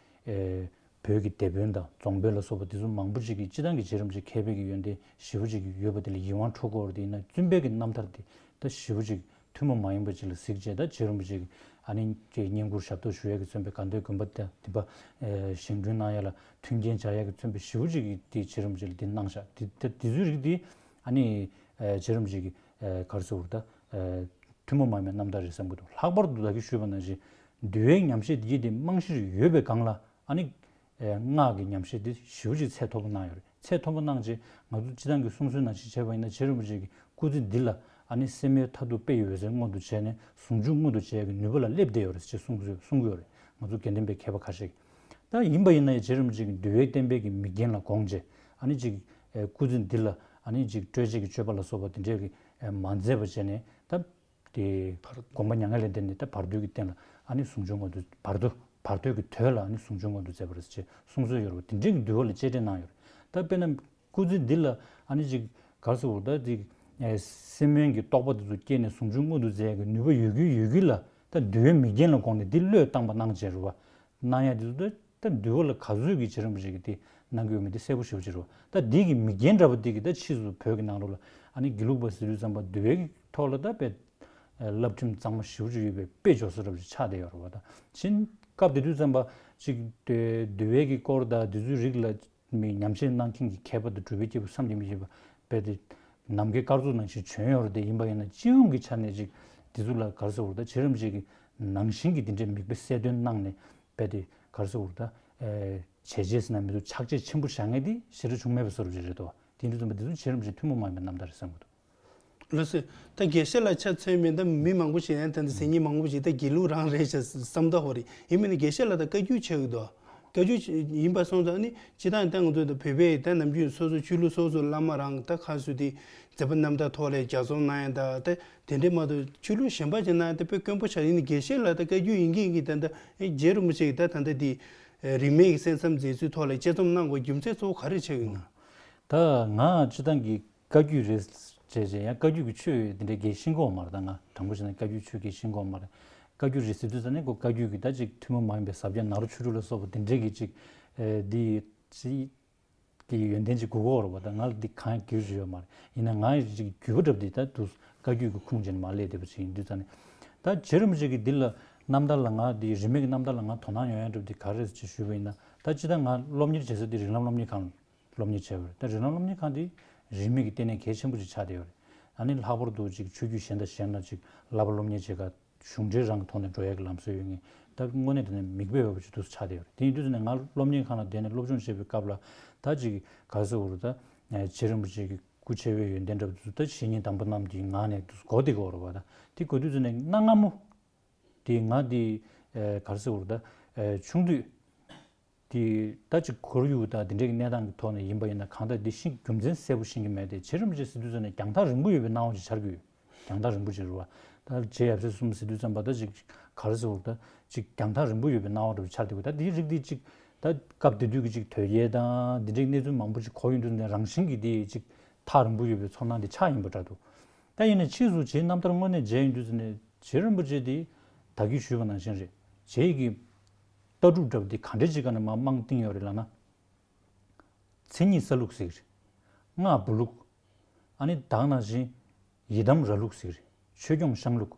ཨེ་བོད་ཀྱི་སྡེ་དཔོན་དང་རྫོང་དཔོན་ལ་སོགས་པ་དེ་ཚོ་མང་པོ་ཅིག་གིས་སྤྱིར་བཏང་གི་རྗེ་རིན་པོ་ཆེ་མཁས་པའི་གི་ཡོན་ཏན་ཞེ་པོ་ཅིག་ཡོད་པ་དེ་ལ་ཡིད་དབང་འཕྲོག་གི་ཡོད་རེད། དེ་ཡིན་ན་བཙུན་པའི་གི་རྣམ་ཐར་དེ་ད་ཞེ་པོ་ཅིག་ཐུན་མོང་མ་ཡིན་པ་ཅིག་ལ་གཟིགས་བྱས། ད་རྗེ་རིན་པོ་ཆེ་གི་ཨ་ནི་ཀྱི་བསྙེན་བཀུར་ཞབས་ཏོག་ཞུ་ཡ་གི་བརྩོན་པའི་དགའ་ལྡན་དགོན་པ་དེ་དེ་པ་ཨེ་བཞེངས་སྐྲུན་གནང་ཡ་ལ་མཐུན་རྐྱེན་སྦྱར་ཡ་གི་བརྩོན་པ་ཞེ་པོ་ཅིག་གིས་དེ་རྗེ་རིན་པོ་ཆེ་ལ་དེ་གནང་བཞག། དེ་ད་དེ་ཚོའི་རིགས་དེ་ཨ་ནི་ཨེ་རྗེ་རིན་པོ་ཆེ་གི་ཨེ་ག་རེ་ཟེར་དགོས་རེད། ད་ཨེ་ཐུན་མོང་མ་ཡིན་པའི་རྣམ་ཐར་རེད་བསམ་གྱི་འདུག། ལྷག་པར་དུ་ད་གིན་ཞུས་པ་ནང་བཞིན་འདུལ་བའི་ཉམས་བཞེས་འདི་དེ་རྨང་གཞིར་ཡོད་པའི་སྒང་ལ་ཨ་ནི་ཨེ་སྔགས་ཀྱི་ཉམས་བཞེས་འདི་ཞེ་པོ་ཅིག་ཚད་མཐོ་པོ་གནང་ཡོད་རེད། ཚད་མཐོ་པོ་གནང་རྗེས་ང་ཚོ་སྤྱིར་བཏང་གི་གསུང་སྲོལ་ནང་བཞིན་བྱས་པ་ཡིན་ན་རྗེ་རིན་པོ་ཆེ་གི་སྐུ་ཚེ་འདི་ལ་ཨ་ནི་སེམས་ཡུལ་མཐར་ཐུག་དཔེ་ཡི་འོད་གསལ་མངོན་དུ་བྱས་ནས་ཟུང་འཇུག་མངོན་དུ་བྱེད་ཡག་གི་ནུས་པ་ལ་སླེབས་བསྡད་ཡོད་རེད་ཅེས་གསུང་གསུང་གསུང་གི་ཡོད་རེད། ང་ཚོ་དགེ་ལྡན་པའི་མཁས་པ་ཁ་ཤས་ཀྱིས། ད་ཡིན་པ་ཡིན་ན་ཡང་རྗེ་རིན་པོ་ཆེ་གི་འདུལ་བའི་བསྟན་པའི་གི་མིག་རྒྱན་ལ་དགོངས་བྱས་ཨ་ནི་ཅིག་ཨེ་སྐུ་ཚེ་འདི་ལ་ཨ་ནི་ཅིག་སྤྲོས་བཅས་ཀྱི་སྤྱོད་པ་ལ་སོགས་པ་དེ་འདྲའི་གི་ཨེ་མ་མཛད་པ་བྱས་ནས། ད་ དེ་དགོངས་པ་མྱ་ངན་ལས་འདས་ནས་ད་བར་དོའི་གི་རྟེན་ལ་ཨ་ནི་ཟུང་འཇུག་མངོན་དུ་བར་དོ་བར་དོའི་གི་དོད་ལ་ཨ་ནི་ཟུང་འཇུག་མངོན་དུ་མཛད་པ་རེད་ཅེས་གསུངས་སྲོལ་ཡོད་རེད་བ། དེ་འདྲའི་གི་འདུལ་བ་ལ་གཅེས་སྤྲས་གནང་ཡོད་རེད། ད་དཔེར་ན་སྐུ་ཚེ་འདི་ལ་ཨ་ནི་ཅིག་ག་རེ་ཟེར་དགོས་རེད། ད་ཅིག་སེམས་དབེན་གྱི་རྟོག་པ་དེ་ཚོ་སྐྱེས་ནས་ཟུང་འཇུག་མངོན་དུ་མཛད་ཡག་གི་ནུས་པ་ཡོད་རྒྱུ་ཡོད་རྒྱུ་ལ་ད་འདུལ་བའི་མིག་རྒྱན་ལ་དགོངས་ནས་འདི་བློས་བཏང་པ་གནང་བྱས་རེད་བ། གནང་ཡག་དེ་ཚོ་ད་ད་འདུལ་བ་ལ་ག་ཚོད་ཀྱི་བྱེད་རིམ་ཞིག་གི་དེ་གནང་གི་ཡོད་མེད་དེ་གསལ་པོ་ཞེ་པོ་ཅིག་རེད་བ། ད་འདི་གི་མིག་རྒྱན་འདྲ་པོ་འདི་གི་ད་ཕྱིས་སུ་བོད་ཀྱི་ནང་ལོགས་ལ་ཨ་ནི་དགེ་ལུགས་པ་ཟེར་དུས་ཙམ་པ་འདུལ་བའི་ཐོག་ལ་ད་དཔེ་བསླབ་ཁྲིམས་གཙང་མ་ཞེ་པོ་ཅིག་ཡོད་པའི་དཔེ་འཇོག་ས་འདྲ་པོ་ཅིག་ཆགས་བསྡད་ཡོད་རེད་བ། ད་ཕྱིན་སྐབས་དེ་དུས་ཙམ་པ་ཅིག་འདུལ་བའི་གི་སྐོར་དང་འདི་ཚོའི་རིགས་ལ་མི་ཉམས་བཞེས་གནང་མཁན་གྱི་མཁས་པ་དང་གྲུབ་པའི་སྐྱེས་བུ་བསམ་གྱིས་མི་ཁྱབ་པ་རྦད་དེ་ནམ་མཁའི་སྐར་ཚོགས་ནང་བཞིན་བྱོན་ཡོད་རེད། དེ་ཡིན་པ་ཡིན་ན་སྤྱི་ཡོངས་ཀྱི་ཆ་ནས་ཅིག་འདི་ཚོ་ལ་ག་རེ་ཟེར་དགོས་རེད། ད་བྱེད་རིམ་ཅིག་གི་ནང་བཞིན་གྱི་འདི་འདྲའི་མིག་དཔེ་གསལ་སྟོན་གནང་ནས་རྦད་དེ་ག་རེ་ཟེར་དགོས་རེད། ད་བྱས་རྗེས་ཟེར་ན་མི་འདུག་ཕྱག་རྗེས་ཆེན་པོ་བཞག་མཁན་དེ་ཞེ་དྲག་བྱུང་མེད་པའི་བཟོ་འདྲ་ཅིག་རེད་དོ། དེ་འདྲ་ཙམ་པ་འདི་ཚོ་བྱེད་རིམ་ཅིག་ཐུན་མོང་མ་ཡིན་པའི་རྣམ་ཐར་རེད་བསམ་གྱི་འདུག་ལགས་སོ། ད་དགེ་བཤེས་ལགས་ཆ་མཚོན་མིན་ད་མི་མང་པོ་ཞིག་ཡང་ད་ལྟ་མཚན་ཉིད་མང་པོ་ཞིག་ད་དགེ་ལུགས་རང་རེད་ཤག་བསམ་ད་ཧོ་རེད། ཡིན་མིན་ན་དགེ་བཤེས་ལགས་ད་བཀའ་བརྒྱུད་ཆགས་ཀྱི་འདུག་བཀའ་བརྒྱུད་ཡིན་པ་སོང་ཙང་ནི་སྤྱི་བཏང་ད་ང་ཚོ་ད་བོད་པའི་ད་ནམ་རྒྱུན་སོ་སོ་ཆོས་ལུགས་སོ་སོ་བླ་མ་རང་ད་ཁ་སུ་དེ་མཛད་པ་རྣམ་ཐར་ཐོག་ལ་ལྗགས་རྩོམ་གནང་ཡ་ད་ད་དེ་འདྲས་མ་གཏོགས་ཆོས་ལུགས་གཞན་པ་ཅིག་གནང་ཡ་ད་དཔེ་དཀོན་པོ་ཆགས། ཡིན་ནི་དགེ་བཤེས་ལགས་ད་བཀའ་བརྒྱུད་ཡིན་གྱི་ཡིན་གྱི་ད་ད་རྗེ་རིན་པོ་ཆེ་གི་ད་ད་ལྟ་དེ་རིས་མེད་ཀྱི་གསན་བསམ་མཛད་ཚུལ་ཐོག་ལ་དཔྱད་རྩོམ་གནང་དགོས་རྒྱུ་མཚན་གཙོ་བོ་ག་རེ་ཆགས་ཀྱི་ཡོད་ན། ད་ང་སྤྱི་བཏང་གི་བཀའ་བརྒྱུད་རེད་ཅེས་བྱས་ཡང་བཀའ་བརྒྱུད་ཀྱི་ཆོས་དེ་འདྲའི་གལ་ཤེས་ཀྱི་ཡོད་མ་རེད། ད་ང་དྲང་པོ་བྱས་ན་བཀའ་བརྒྱུད་ཆོས་གལ་ཤེས་ཀྱི་ཡོད་མ་རེད། བཀའ་བརྒྱུད་རེད་ཟེར་དུས་ཙ་ནས་ཁོ་བཀའ་བརྒྱུད་ཀྱི་ད་ཅིག་ཐུན་མོང་མ་ཡིན་པའི་ཟབ་རྒྱས་ནཱ་རོ་ཆོས་དྲུག་ལ་སོགས་པ་དེ་འདྲའི་གི་ཅིག་ཨེ་འདི་ཅིག་གི་ཡོན་ཏན་ཅིག་དགོས་ཀྱི་ཡོད་རེད་པ། ད་ང་ལ་འདི་གང་ཡང་གལ་ཡོད་མ་རེད། ཡིན་ན་ང་ཡི་ཅིག་བརྒྱུད་པ་འདྲ་པོ་འདི་ད་དུ་བཀའ་བརྒྱུད་ཀྱི་ཁུངས་བྱས་ནས་མར་སླེབས་བསྡད་པ་ཅིག་ཡིན་དུས་ཙ་ནས་ད་རྗེ་རིན་པོ་ཆེ་གི་འདི་ལ་རྣམ་ཐར་ལ་ང་འདི་རིས་མེད་ཀྱི་རྣམ་ཐར་ལ་ང་དོ་སྣང་ཡོང་ཡ་འདྲ་པོ་འདི་ག་རེ་རེད་ཅེས་ཞུས་པ་ཡིན་ན། ད་ཅི་ད་ང་སློབ་གཉེར་བྱེད་ས་འདི་རིགས་ལམ་སློབ་གཉེར་ཁང་སློབ་གཉེར་བྱས་པ་རེད། ད་རིགས་ལམ་སློབ་གཉེར་ཁང་འདི་རིས་མེད་ཀྱི་ལྟེ་གནས་གལ་ཆེན་པོ་ཅིག་ཆགས་བསྡད་ཡོད་རེད། ཨ་ནི་ལྷག་པར་དུ་ཅིག་ཆོས་བརྒྱུད་གཞན་དང་གཞན་ལ་ཅིག་བསླབ་པ་སློབ་གཉེར་བྱེད་ག་གཞུང་འབྲེལ་རང་གི་ཐོག་ནས་འགྲོ་ཡ་གི་ལམ་སྲོལ་ཡོད་མཁན་ད་དངོས་གནས་དྲང་གནས་མིག་དཔེ་འོས་པ་ཅིག་ཏུ་ཆགས་བསྡད་ཡོད་རེད། དེ་ཡིན་དུས་ཙ་ནས་ང་སློབ་གཉེར་ཁང་ལ་བསྡད་ནས་སློབ་སྦྱོང་བྱེད་པའི་སྐབས་ལ་ད་ཅིག་ག་རེ་ཟེར་དགོས་རེད། ད་རྗེ་རིན་པོ་ཆེ་གི་སྐུ་ཆེ་བའི་ཡོན་ཏན་འདྲ་པོ་ཚོ་ད་བཤེས་གཉེན་དམ་པ་རྣམས་ཀྱི་ངག་ནས་འདུག་གོ་བསྡད་ཀྱི་ཡོད་རེད་པ། ད་དེ་གོ་དུས་ཙ་ནས་གནའ་སྔ་མོ་དེ་ང་དེ་ག་རེ་ཟེར་དགོས་རེད། ད་ཆུང་དུས་དེ་ད་ཅིག་ཁོར་ཡུག་དང་དེ་འདྲའི་གནས་སྟངས་ཀྱི་ཐོག་ནས་ཡིན་པ་ཡིན་ན་གང་ལྟར་འདི་ཤེས་རྒྱུ་མཚན་གསལ་པོ་ཤེས་ཀྱི་མེད་དེ། རྗེ་རིན་པོ་ཆེ་ཟེར་དུས་ཙ་ནས་རྒྱང་ཐག་རིང་པོ་ཡོད་པའི་སྣང་བ་ཅིག་འཆར་གྱི་ཡོད། རྒྱང་ཐག་རིང་པོ་ཅིག་རེད་པ། ད་རྗེ་ཡབ་སྲས་གསུམ་ཟེར་དུས་ཙམ་པ་ད་ཅིག་ག་རེ་ཟེར་དགོས་རེད། ད་ཅིག་རྒྱང་ཐག་རིང་པོ་ཡོད་པའི་སྣང་བ་འདྲ་པོ་འཆར་བསྡད་ཀྱི་ཡོད། ད་དེའི་རིགས་དེ་ཅིག་ད་སྐབས་དེ་དུས་ཀྱི་ཅིག་དོལ་རྒྱལ་དང་དེ་འདྲའི་གནས་ཚུལ་མང་པོ་ཅིག་གོ་ཡོང་དུས་ནས་རང་བཞིན་གྱིས་དེ་ཅིག་ཐག་རིང་པོ་ཡོད་པའི་ཚོར་སྣང་དེ་ཆགས་ཡིན་པ་འདྲ་འདུག་ད་ཡིན་ནའི་ཕྱིས་སུ་རྗེའི་རྣམ་ཐར་དངོས་གནས་མཇལ་ཡོང་དུས་ཙ་ནས་རྗེ་རིན་པོ་ཆེ་དེ་ད་གིན་ཞུས་པ་ནང་བཞིན་རེད། རྗེ་ཡི་གི་ལྟ་གྲུབ་འདྲ་པོ་དེ་ག་འདྲས་ཅིག་སྒང་ནས་མར་རྨང་བཏིང་ཡོད་རེད་ལབ་ན། མཚན་ཉིད་གསལ་ལུགས་ཟེར་གི་རེད། སྔགས་འབུལ་ལུགས། ཨ་ནི་ད་ག་ནང་བཞིན་ཡི་དམ་ར་ལུགས་ཟེར་གི་རེད། ཆོས་སྐྱོང་བཤམས་ལུགས།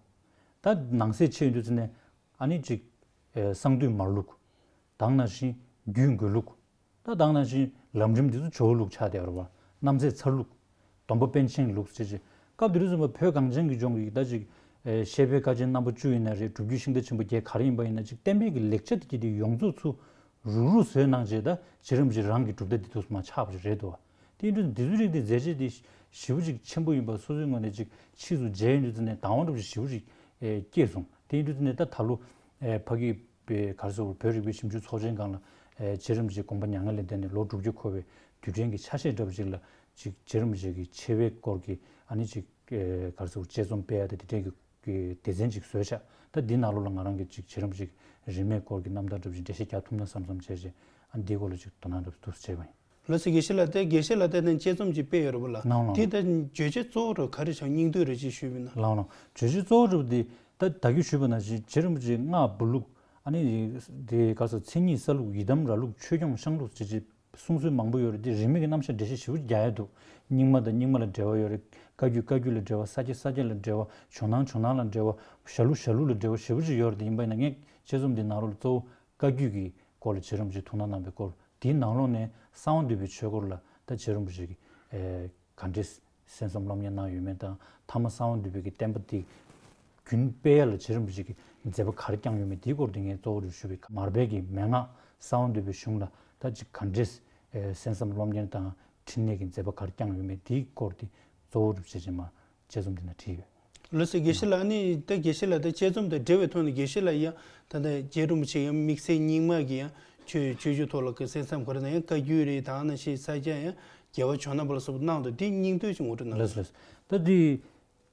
ད་ནང་གསེས་ཕྱེ་ཡོང་དུས་ཙ་ནས་ཨ་ནི་ཅིག་ཨེ་གསང་འདུས་མར་ལུགས། ད་ག་ནང་བཞིན་རྒྱུད་འགོད་ལུགས། ད་ད་ག་ནང་བཞིན་ལམ་རིམ་འདི་ཚོ་ཇོ་བོ་ལུགས་ཆགས་བསྡད་ཡོད་རེད་པ། རྣམ་རྩེ་མཚར་ལུགས། སྡོམ་པ་པཎ་ཆེན་ལུགས་ཟེར་ཅིག་སྐབས་དེ་དུས་ཙམ་པ་བོད་གངས་ཅན་གྱི་ལྗོངས་ཀྱི་ད་ཅིག་ཨེ་བཤད་པའི་བཀའ་ཆེན་རྣམ་པ་བཅུ་ཡིན་ན་རེད། སྒྲུབ་བརྒྱུད་ཤིང་རྟ་ཆེན་པོ་བརྒྱད་ག་རེ་ཡིན་པ་ཡིན་ན་ཅིག་བསྟན་པའི་གི་ལེགས་ཆ་དེ་གྱི་དེ་ཡོངས་རྫོགས་ཚུར་རུག་རུག་བཟོས་གནང་བྱས་ད་རྗེ་རིན་པོ་ཆེ་རང་གི་གྲུབ་མཐའ་འདི་ཚོ་མར་ཆགས་པ་ཞིག་རེད་འདུག་བ། དེ་ཡིན་དུས་འདི་ཚོའི་རིགས་འདི་མཛད་རྗེས་འདི་ཞེ་པོ་ཅིག་ཆེན་པོ་ཡིན་པ་སོ་སོའི་ངོས་ནས་ཅིག་ཕྱིས་སུ་མཇལ་ཡོང་དུས་ཙ་ནས་དང་བ་འདྲ་པོ་ཞིག་ཞེ་པོ་ཅིག་ཨེ་སྐྱེས་སོང་། དེ་ཡིན་དུས་ཙ་ནས་ད་ད་ལོ་ཨེ་ཕ་གི་པའི་ག་རེ་ཟེར་བོད་རིག་པའི་ཞིབ་འཇུག་ཚོགས་ཆེན་སྒང་ལ་ཨེ་རྗེ་རིན་པོ་ཆེ་དགོངས་པ་མྱ་ངན་ལས་འདས་ནས་ལོ་དྲུག་ཅུ་འཁོར་བའི་དུས་དྲན་གྱི་ཆ་ཤས་འདྲ་པོ་ཅིག་ལ་ཅིག་རྗེ་རིན་པོ་ཆེ་གི་ཆེ་བའི་སྐོར་གྱི་ཨ་ནི་ཅིག་ཨེ་ག་རེ་ཟེར་དཔྱད་རྩོམ་སྤེལ་ཡ་དེ་དེ་འདྲའི་གི་གི་སྡེ་ཚན་ཅིག་བཟོས་ཤག་ད་འདི་ནང་ལོགས་ལ་ང་རང་གིས་ཅིག་རྗེ་རིན་པོ་ཆེ་རིས་མེད་སྐོར་གྱི་རྣམ་ཐར་འདྲ་པོ་ཅིག་འགྲེལ་བཤད་རྒྱག་ཐུབ་ན་བསམ་བསམ་བྱས་བྱས་ཨ་འདིའི་སྐོར་ལ་ཅིག་དོ་སྣང་འདྲ་པོ་འདུག་སེ་བྱས་པ་ཡིན། ལགས་སོ། དགེ་བཤེས་ལགས་དེ་དགེ་བཤེས་ལགས་དེ་ནས་དཔྱད་རྩོམ་ཅིག་སྤེལ་ཡོད་རེད་པ་ལགས། ལགས་ལགས། དེ་ད་བརྗོད་བྱ་གཙོ་བོ་རུ་ག་རེ་བྱུང་། སྙིང་བསྡུས་རེ་ཅིག་ཞུས་པ་ཡིན་ན། ལགས་ལགས། བརྗོད་བྱ་གཙོ་བོ་རུ་དེ་ད་ད་གིན་ཞུས་པ་ནང་བཞིན་རྗེ་རིན་པོ་ཆེ་སྔགས་འབུལ་ལུགས་ཨ་ནི་དེ་ག་རེ་ཟེར་མཚན་ཉིད་གསལ་ལུགས་ཡི་དམ་ར་ལུགས་ཆོས་སྐྱོང་བཤམས་ལུགས་ཅེས་ཅིག་གསུང་སྲོལ་མང་པོ་ཡོད་རེད། དེ་རིས་མེད་ཀྱི་རྣམ་གཞག་འགྲེལ་བཤད་ཞེ་པོ་རྒྱག་ཡ་འདུག་རྙིང་མ་དང་རྙིང་མ་ལ་འབྲེལ་བ་ཡོད་རེད། བཀའ་བརྒྱུད་བཀའ་བརྒྱུད་ལ་འབྲེལ་བ། ས་སྐྱ་ས་སྐྱ་ལ་འབྲེལ་བ། ཇོ་ནང་ཇོ་ནང་ལ་འབྲེལ་བ། ཞྭ་ལུ་ཞྭ་ལུ་ལ་འབྲེལ་བ་ཞེ་པོ་ཅིག་ཡོད་རེད། དེ་ཡིན་པ་ཡིན་ན་ངས་དཔྱད་རྩོམ་འདི་ནང་ལོགས་ལ་གཙོ་བོ་བཀའ་བརྒྱུད་ཀྱི་སྐོར་ལ་རྗེ་རིན་པོ་ཆེས་ཐུགས་སྣང་གནང་བའི་སྐོར། དེའི་ནང་ལོགས་ནས་གསང་བ་འདུས་པའི་ཆོས་སྐོར་ལ་ད་རྗེ་རིན་པོ་ཆེ་གིས་ཨེ་ག་འདྲས་གསན་བསམ་སློབ་གཉེར་གནང་ཡོད་མེད་དང་། ཐ་མ་གསང་བ་འདུས་པའི་གི་བསྟན་པ་འདི་རྒྱུན་སྤེལ་ཡ་ལ་རྗེ་རིན་པོ་ཆེ་གིས་མཛད་པ་ག་རེ་བསྐྱངས་ཡོད་མེད་དེའི་སྐོར་དེ་ངས་གཙོ་བོ་རུ་ཞུས་པའི། མར་པའི་གི་མན་ངག་གསང་བ་འདུས་པའི་གཞུང་ལ་ད་ཅིག་ག་འདྲས་ཨེ་གསན་བསམ་སློབ་གཉེར་དང་འཕྲིན་ལས་ཀྱི་མཛད་པ་ག་རེ་བསྐྱངས་ཡོད་མེད་དེའི་སྐོར་དེ་གཙོ་བོ་རུ་བྱས་བྱས་མར་དཔྱད་རྩོམ་འདི་ན་བྲིས་ཡོད། ལགས་སོ། དགེ་བཤེས་ལགས། ཨ་ནི་ད་དགེ་བཤེས་ལགས་ད་དཔྱད་རྩོམ་དང་འབྲེལ་བའི་ཐོག་ནས་དགེ་བཤེས་ལགས་ཡང་ད་ལྟ་རྗེ་རིན་པོ་ཆེ་ཡང་དམིགས་བསལ་རྙིང་མ་གི་ཡང་ཆོས་ཆོས་བརྒྱུད་ཐོག་ལ་གི་གསན་བསམ་ག་རེ་གནང་ཡང་བཀའ་བརྒྱུད་རེད། ད་ནང་བཞིན་ས་སྐྱ་ཡང་རྒྱལ་བ་ཇོ་ནང་པ་ལ་སོགས་པ་གནང་འདུག་དེ་སྙིང་བསྡུས་ཅིག་ངོ་སྤྲོད་གནང་། ལགས་སོ། ལགས་སོ། ད་དེ་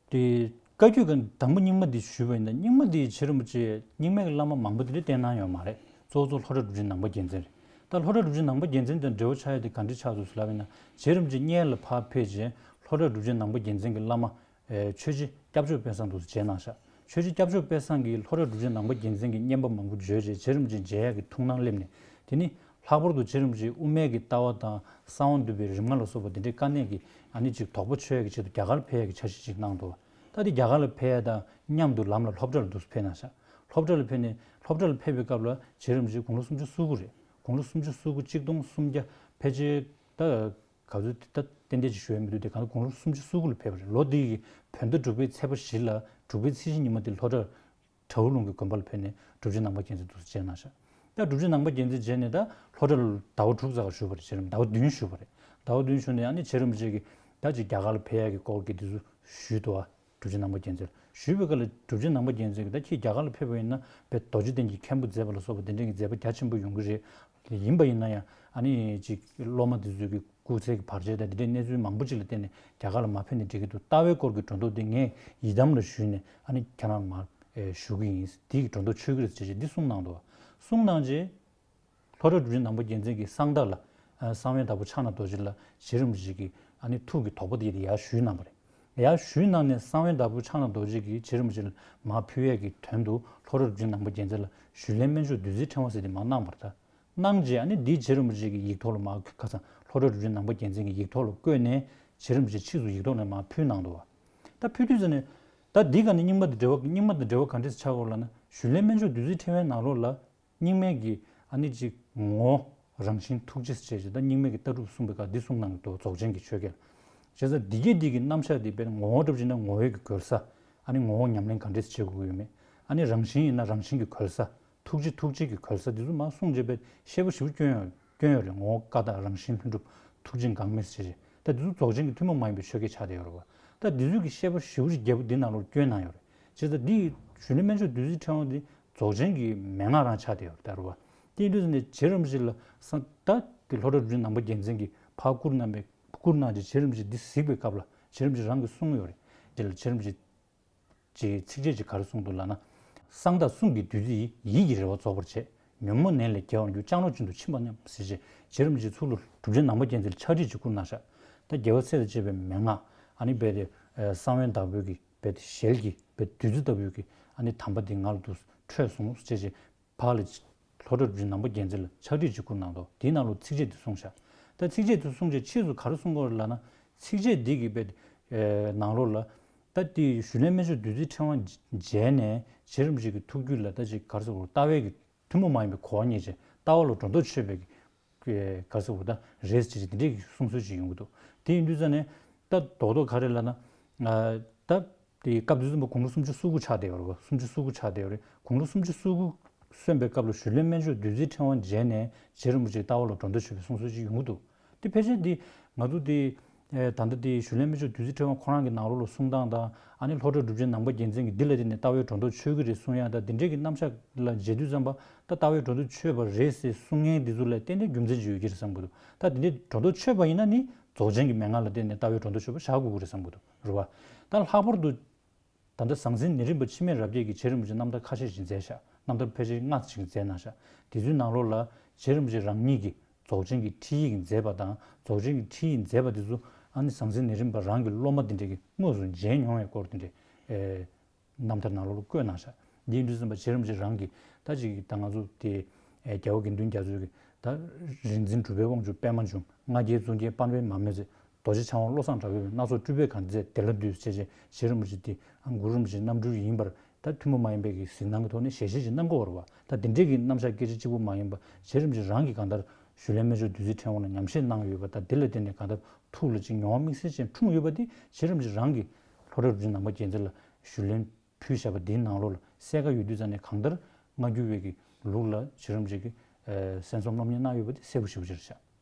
དེ་ བཀའ་བརྒྱུད་ཀྱི་དང་པོ་རྙིང་མ་འདི་ཞུས་པ་ཡིན་ན། རྙིང་མ་འདི་རྗེ་རིན་པོ་ཆེ་རྙིང་མའི་བླ་མ་མང་པོ་འདི་འདྲ་བསྟེན་གནང་ཡོད་མ་རེད། གཙོ་བོ་གཙོ་བོ་ལྷོ་བྲག་གྲུབ་ཆེན་ནང་པ་རྒྱལ་མཚན་རེད། ད་ལྷོ་བྲག་གྲུབ་ཆེན་ནང་པ་རྒྱལ་མཚན་དང་འབྲེལ་བ་ཆགས་ཡ་དེ་ག་འདྲ་ཆགས་འདུག་ཟེར་ལབ་པ་ཡིན་ན། རྗེ་རིན་པོ་ཆེ་སྔོན་ལ་ཕར་ཕེབས་རྗེས་ལྷོ་བྲག་གྲུབ་ཆེན་ནང་པ་རྒྱལ་མཚན་གྱི་བླ་མ། ཨེ། ཆོས་རྗེ་སྐྱབས་མཆོག་དཔལ་བཟང་འདུག་སེ་མཇལ་གནང་ཤག་ཆོས་རྗེ་སྐྱབས་མཆོག་དཔལ་བཟང་གིས་ལྷོ་བྲག་གྲུབ་ཆེན་ནང་པ་རྒྱལ་མཚན་གྱི་བསྙེན་པ་མང་པོ་བརྗོད་རྗེས་རྗེ་རིན་པོ་ཆེ་མཇལ་ཡག་གི་ཐུགས་སྣང་སླེབས་ནས། དེ་ནི་ལྷག་པར་དུ་རྗེ་རིན་པོ་ཆེ་དབུ་མའི་གི་ལྟ་བ་དང་གསང་བ་འདུས་པའི་རིམ་ལྔ་ལ་སོགས་པ་འདི་འདྲའི་དཀའ་གནད་ཀྱི་ཨ་ནི་ཅིག་དོགས་པ་ཆོད་ཡག་གི་ཆེད་དུ་རྒྱ་གར་ཕེབས་ཡག་གི་འཆར་གཞི་ཅིག་གནང་འདུག་ད་དེ་རྒྱ་གར་ལ་ཕེབས་ཡག་དང་མཉམ་དུ་ལམ་ལ་ལྷོ་བྲག་ལ་འདུག་སེ་ཕེབས་གནང་ཤག་ལྷོ་བྲག་ལ་ཕེབས་ནས་ལྷོ་བྲག་ལ་ཕེབས་པའི་སྐབས་ལ་རྗེ་རིན་པོ་ཆེ་དགུང་ལོ་སུམ་ཅུ་སོ་དགུ་རེད། དགུང་ལོ་སུམ་ཅུ་སོ་དགུ་གཅིག་སྟོང་སུམ་བརྒྱ་ཕལ་ཆེར་ད། ག་ཚོད་ད་ཏན་ཏན་ཅིག་ཞུ་ཡ་མི་འདུག་དེ་གང་དགུང་ལོ་སུམ་ཅུ་སོ་དགུ་ལ་ཕེབས་པ་རེད། ལོ་འདི་ཡི་བོད་ཟླ་དྲུག་པའི་ཚེས་པ་བཞི་ལ་དྲུག་པའི་ཚེས་བཞི་ཉི་མ་དེ་ལྷོ་བྲག་བྲག་འུ་ལུང་གི་དགོན་པ་ལ་ཕེབས་ནས་གྲུབ་ཆེན་ནང་པ་རྒྱལ་མཚན་འདུག་སེ་མཇལ་གནང་ཤག་ད་གྲུབ་ཆེན་ནང་པ་རྒྱལ་མཚན་མཇལ་ནས་ད་ལྷོ་བྲག་ལ་ཟླ་བ་དྲུག་ཙམ་བཞུགས་པ་རེད། རྗེ་རིན་པོ་ཟླ་བ་བདུན་བཞུགས་པ་རེད། ཟླ་བ་བདུན་བཞུགས་ནས་ཨ་ནི་རྗེ་རིན་པོ་ཆེ་གིས་ད་ཅིག་རྒྱ་གར་ལ་ཕེབས་ཡག་གི་སྐོར་གྱི་དེ་ཚོ་ཞུས་འདུག་ཨ། གྲུབ་ཆེན་ནང་པ་རྒྱལ་མཚན་ལ་ཞུས་པའི་སྐབས་ལ་གྲུབ་ཆེན་ནང་པ་རྒྱལ་མཚན་གྱིས་ད་ཁྱེད་རྒྱ་གར་ལ་ཕེབས་པ་ཡིན་ན་དཔེ་རྡོ་རྗེ་གདན་གྱི་མཁན་པོ་མཛད་པ་ལ་སོགས་པ་དེ་འདྲའི་མཛད་པ་རྒྱ་ཆེན་པོ་ཡོང་གི་རེད། ཡིན་པ་ཡིན་ན་ཡང་ཨ་ནི་ཅིག་སློབ་མ་དེ་ཚོས་ཀྱི་སྐུགས་ཚད་ཀྱི་བར་ཆད་དང་དེ་འདྲའི་གནས་ཚུལ་མང་པོ་ཅིག་ལ་བརྟེན་ནས་རྒྱ་གར་ལ་མ་ཕེབས་ན་འགྲིག་གི་འདུག་ལྟ་བའི་སྐོར་གྱི་སྒྲོ་འདོགས་དེ་ངས་ཡི་དམ་ལ་ཞུས་ནས་ཨ་ནི་ཁྱེད་རང་ལ་མར་ཨེ་ཞུ་གི་ཡིན། དེ་གི་སྒྲོ་འདོགས་ཆོད་ཀྱི་རེད་ཟེར་བྱས་འདི་གསུངས་གནང་འདུག་གསུངས་གནང་རྗེས། ལྷོ་བྲག་གྲུབ་ཆེན་ནང་པ་རྒྱལ་མཚན་གྱིས་གསང་བདག་ལ་ཨ་གསང་བའི་བདག་པོ་ཕྱག་ན་རྡོ་རྗེ་ལ་རྗེ་རིན་པོ་ཆེ་གི་ཨ་ནི་ཐུགས་ཀྱི་དོགས་པ་དེ་ཡར་ཞུས་གནང་བ་རེད། ཡར་ཞུས་གནང་ནས་གསང་བའི་བདག་པོ་ཕྱག་ན་རྡོ་རྗེ་གིས་རྗེ་རིན་པོ་ཆེ་ལ་མར་ཕུལ་ཡས་ཀྱི་དོན་དུ་ལྷོ་བྲག་གྲུབ་ཆེན་ནང་པ་རྒྱལ་མཚན་ལ་ཞུས་ལན་སྨན་མཆོག་བདུད་རྩིའི་ཕྲེང་བ་ཟེར་དེ་མར་གནང་བ་རེད། ད་གནང་རྗེས་ཨ་ནི་འདི་རྗེ་རིན་པོ་ཆེ་གི་ཡིག་ཐོག་ལ་མར་ཁ་སང་ལྷོ་བྲག་གྲུབ་ཆེན་ནང་པ་རྒྱལ་མཚན་གྱི་ཡིག་ཐོག་ལ་བཀོད་ནས་རྗེ་རིན་པོ་ཆེ་ཕྱིས་སུ་ཡིག་ཐོག་ནས་མར་ཕུལ་གནང་འདུག་བ། ད་ཕུལ་དུས་ཙམ་ནས་ད་འདི་ག་ནས་རྙིང་མ་དང་འབྲེལ་བ་རྙིང་མ་དང་འབྲེལ་བ་ག་འདྲས་ཆགས་ཡོད་ལབ་ན། ཞུས་ལན་སྨན་མཆོག་བདུད་རྩིའི་ཕྲེང་བའི་ནང་ལོགས་ལ་རྙིང་མའི་གི་ཨ་ནི་ཅིག་ངོ་བོ་རང་བཞིན་ཐུགས་རྗེ་ཟེར་བྱས་ད་རྙིང་མའི་གི་ལྟ་གྲུབ་གསུངས་པའི་སྐབས་འདི་གསུངས་གནང་གི་འདུག་རྫོགས་ཆེན་གྱི་ཆོས་སྐད་ལ། བྱས་ཙང་འདི་སྐད་འདི་གི་རྣམ་གཞག་འདི་དཔེར་ངོ་བོ་འདྲ་པོ་བྱས་ན་ངོ་བོའི་གི་གོལ་ས། ཨ་ནི་ངོ་བོ་ཉམས་ལེན་ག་འདྲས་བྱེད་དགོས་ཀྱི་ཡོད་མེད། ཨ་ནི་རང་བཞིན་ཡིན་ན་རང་བཞིན་གྱི་གོལ་ས། ཐུགས་རྗེ་ཐུགས་རྗེ་གི་གོལ་ས་འདི་ཚོ་མར་གསུངས་རྗེས་དཔེ་ཤེས་པ་ཞིབ་སྐྱོན་ཡོད་སྐྱོན་ཡོད་རེད། ངོ་བོ་ཀ་དག་རང་བཞིན་ལྷུན་གྲུབ་ཐུགས་རྗེ་འགག་མེད་ཟེར་བྱས་ད་འདི་ཚོ་རྫོགས་ཆེན་གྱི་ཐུན་མོང་མ་ཡིན་པའི་ཆོས་སྐད་ཆགས་བསྡད་ཡོད་རེད་བ། ད་འདི་ཚོ་གི་ཤེས་པ་ཞིབ་ཅིག་རྒྱས་པོ་འདི་ནང་ལོགས་སྐྱོན་གནང་ཡོད་རེད། བྱས་ཙང་འདི་ཞུས་ལན་སྨན་མཆོག་བདུད་རྩིའི་ཕྲེང་བ་འདི་རྫོགས་ཆེན་གྱི་མན་ངག་རང་ཆགས་བསྡད་ཡོད་རེད་ད་རེད་བ། དེ་ཡིན་དུས་ཙམ་ནས་རྗེ་རིན་པོ་ཆེ་ལ་སང་ད་དེ་ལྷོ་བྲག་གྲུབ་ཆེན་ནང་པ་རྒྱལ་མཚན་གྱིས་ཕར་བསྐུར་གནང་བའི་བསྐུར་གནང་རྗེས་རྗེ་རིན་པོ་ཆེ་འདི་གཟིགས་པའི་སྐབས་ལ་རྗེ་རིན་པོ་ཆེ་རང་གིས་གསུངས་ཡོད་རེད། དེ་ལ་རྗེ་རིན་པོ་ཆེ་ཅིག་ཚིགས་བཅད་ཅིག་ག་རེ་གསུངས་འདུག་ལབ་ན། གསང་བདག་གསུང་གི་བདུད་རྩི་ཡིས། ཡིད་ཀྱི་རེ་བ་རྫོགས་པར་བྱེད། ཉོན་མོངས་ནད་ལས་རྒྱལ་བར་འགྱུར། ལྕང་ལོ་བཞིན་དུ་ཕྱིན་པ་མཉམ་ཟེར་བྱས་རྗེ་རིན་པོ་ཆེ་ཚུར་ལ་གྲུབ་ཆེན་ནང་པ་རྒྱལ་མཚན་ལ་ཕྱག་བྲིས་ཅིག་བསྐུར་གནང་ཤག་ད་རྒྱལ་བ་སྲས་དང་བཅས་པའི་མན་ངག་ཨ་ནི་རྦད་དེ་གསང་བའི་བདག་པོའི་གི་རྦད་དེ་ཞལ་གྱི་རྦད་བདུད་རྩི་ལྟ་བུའི་གི་ཨ་ནི་དམ་པ་འདི་ང་ལ་འདུག་འཕྲོད་སོང་ཟེར་བྱས་ཕར་ལ་ལྷོ་བྲག་གྲུབ་ཆེན་ནང་པ་རྒྱལ་མཚན་ལ་ཕྱག་བྲིས་ཅིག་བསྐུར་གནང་འདུག་དེའི་ནང་ལོགས་ཚིགས་བཅད་འདི་གསུངས་ཤག་ད་ཚིགས་བཅད་འདི་གསུངས་རྗེས་ཕྱིས་སུ་ག་རེ་གསུང་གི་ཡོད་རེད་ལབ་ན། ཚིགས་བཅད་འདི་གི་དཔེ་ནང་ལོགས་ལ་ད་དེ་ཞུས་ལན་སྨན་མཆོག་བདུད་རྩིའི་ཕྲེང་བ་མཇལ་ནས་རྗེ་རིན་པོ་ཆེ་གི་ཐུགས་རྒྱུད་ལ་ད་ཅིག་ག་རེ་ཟེར་དགོས་རེད། ལྟ་བའི་གི་ཐུན་མོང་མ་ཡིན་པའི་གོ་བ་རྙེད་བྱས་ལྟ་བ་ལ་སྒྲོ་འདོགས་ཆོད་པའི་གི་ག་རེ་ཟེར་དགོས་རེད། ད་རེད་ཟེར་བྱས་དེ་འདྲའི་གི་གསུང་སྲོལ་ཅིག་ཡོང་གི་འདུག་དེ་ཡིན་དུས་ཙང་ནས་ད་རྡོག་རྡོག་ག་རེ་ལབ་ན། ད། དེ་སྐབས་དུས་ཙམ་པ་དགུང་ལོ་སུམ་ཅུ་སོ་དགུ་ཆགས་བསྡད་ཡོད་རེད་བ། སུམ་ཅུ་སོ་དགུ་ཆགས་བསྡད་ཡོད་རེད། དགུང་ལོ་སུམ་ཅུ་སོ་དགུ་སོན་པའི་སྐབས་ལ་ཞུས་ལན་སྨན་མཆོག་བདུད་རྩིའི་ཕྲེང་བ་མཇལ་ནས་རྗེ་རིན་པོ་ཆེ་ལྟ་བ་ལ་སྒྲོ་འདོགས་ཆོད་པའི་གསུང་སྲོལ་ཅིག་ཡོང་གི་འདུག་དེ་ཕལ་ཆེར་དེ་ང་ཚོ་དེ་ད་ལྟ་དེ་ཞུས་ལན་སྨན་མཆོག་བདུད་རྩིའི་ཕྲེང་བ་ཁོ་རང་གི་ནང་ལོགས་ལ་གསུང་སྟངས་དང་ཨ་ནི་ལྷོ་བྲག་གྲུབ་ཆེན་ནང་པ་རྒྱལ་མཚན་གྱིས་འདི་ལ་བརྟེན་ནས་ལྟ་བའི་སྒྲོ་འདོགས་ཆོད་ཀྱི་རེད་གསུང་ཡག་ད་དེ་འདྲའི་གི་རྣམ་གཞག་ལ་མཇལ་དུས་ཙམ་པ་ད་ལྟ་བའི་སྒྲོ་འདོགས་ཆོད་པ་རེད་ཟེར་གསུང་མཁན་དེ་ཚོ་ལ་ཏན་ཏན་རྒྱུ་མཚན་ཅིག་ཡོད་ཀྱི་རེད་བསམ་གྱི་འདུག་ད་དེ་འདྲའི་སྒྲོ་འདོགས་ཆོད་པ་ཡིན་ན་ནི་རྫོགས་ཆེན་གྱི་མན་ངག་ལ་བརྟེན་ནས་ལྟ་བའི་སྒྲོ་འདོགས་ཆོད་པ་བཞག་དགོས་ཀྱི་རེད་བསམ་གྱི་འདུག་རེད་བ། ད་ལྷག་པར་དུ་ད་ལྟ་ཟང་ཟིང་ནད་རིམ་པ་འཆི་མེད་རབ་རྒྱས་ཀྱིས་རྗེ་རིན་པོ་ཆེ་རྣམ་ཐར་ཁ་ཤས་ཤིག་མཛད་ཤག་རྣམ་ཐར་ཕལ་ཆེར་ལྔ་ཅིག་མཛད་གནང་ཤག་དེ་ཚོའི་ནང་ལོགས་ལ་རྗེ་རིན་པོ་ཆེ་རང་ཉིད་ཀྱིས་རྫོགས་ཆེན་གྱི་ཁྲིད་ཡིག་མཛད་པ་དང་རྫོགས་ཆེན་གྱི་ཁྲིད་ཡིག་མཛད་པ་དེ་ཚོ་ཨ་ནི་ཟང་ཟིང་ནད་རིམ་པ་རང་གི་སློབ་མ་དེ་འདྲས་ཀྱིས་དངོས་སུ་མཇལ་མྱོང་བའི་སྐོར་དེ་འདྲས་ཨེ། རྣམ་ཐར་ནང་ལོགས་ལ་བཀོད་གནང་ཤག་འདིའི་དུས་ཙམ་པ་རྗེ་རིན་པོ་ཆེ་རང་གིས་ད་ཅིག་ད་ང་ཚོ་དེ་ཨེ་རྒྱལ་བ་དགེ་འདུན་རྒྱ་མཚོས་ཀྱི་ད་རིག་འཛིན་གྲུབ་པའི་དབང་ཕྱུག་པད་མ་འབྱུང་ལྔ་བརྒྱའི་གཙུག་རྒྱན་པར་འབེབས་མ་རྨོས་ཚེ། རྡོ་རྗེ་འཆང་དབང་བློ་བཟང་གྲགས་པས་སྣ་ཚོགས་སྤྲུལ་པའི་གར་མཛད་བདེ་ལ་འདུད་ཅེས་བྱས་རྗེ་རིན་པོ་ཆེ་དེ་གུ་རུ་རིན་པོ་ཆེ་རྣམ་སྤྲུལ་ཡིན་པར་ད་ཐུན་མོང་མ་ཡིན་པའི་གི་གཟིགས་སྣང་གི་ཐོག་ནས་ཞལ་བཞེས་ཅིག་གནང་གི་ཡོད་རེད་བ། ད་དེ་འདྲའི་གི་རྣམ་གཞག་སྐད་ཆ་གཅིག་པུ་མ་ཡིན་པ་རྗེ་རིན་པོ་ཆེ་རང་གིས་གང་ལྟར་ཞུས་ལན་སྨན་མཆོག་བདུད་རྩིའི་ཕྲེང་བ་ལ་ཉམས་བཞེས་གནང་ཡོད་པ་དང་དེ་ལ་བརྟེན་ནས་གང་ལྟར་ཐུགས་ལ་ཅིག་མྱོང་བ་དམིགས་བསལ་ཅན་འཁྲུངས་ཡོད་པ་དེ་རྗེ་རིན་པོ་ཆེ་རང་གིས་ལྷོ་བྲག་གྲུབ་ཆེན་ནང་པ་རྒྱལ་མཚན་ལ་ཞུས་ལན་ཕུལ་བཞག་པ་དེའི་ནང་ལོགས་ལ་གསལ་ཁ་ཡོད་དུས་ཙང་ནས་གང་ལྟར་སྔ་འགྱུར་བའི་གི་ལུགས་ལ་རྗེ་རིན་པོ་ཆེ་གིས་ཨེ་གསན་བསམ་སློབ་གཉེར་གནང་ཡོད་པ་དེ་གསལ་པོ་ཞེ་པོ་ཅིག་རེད་ཤག་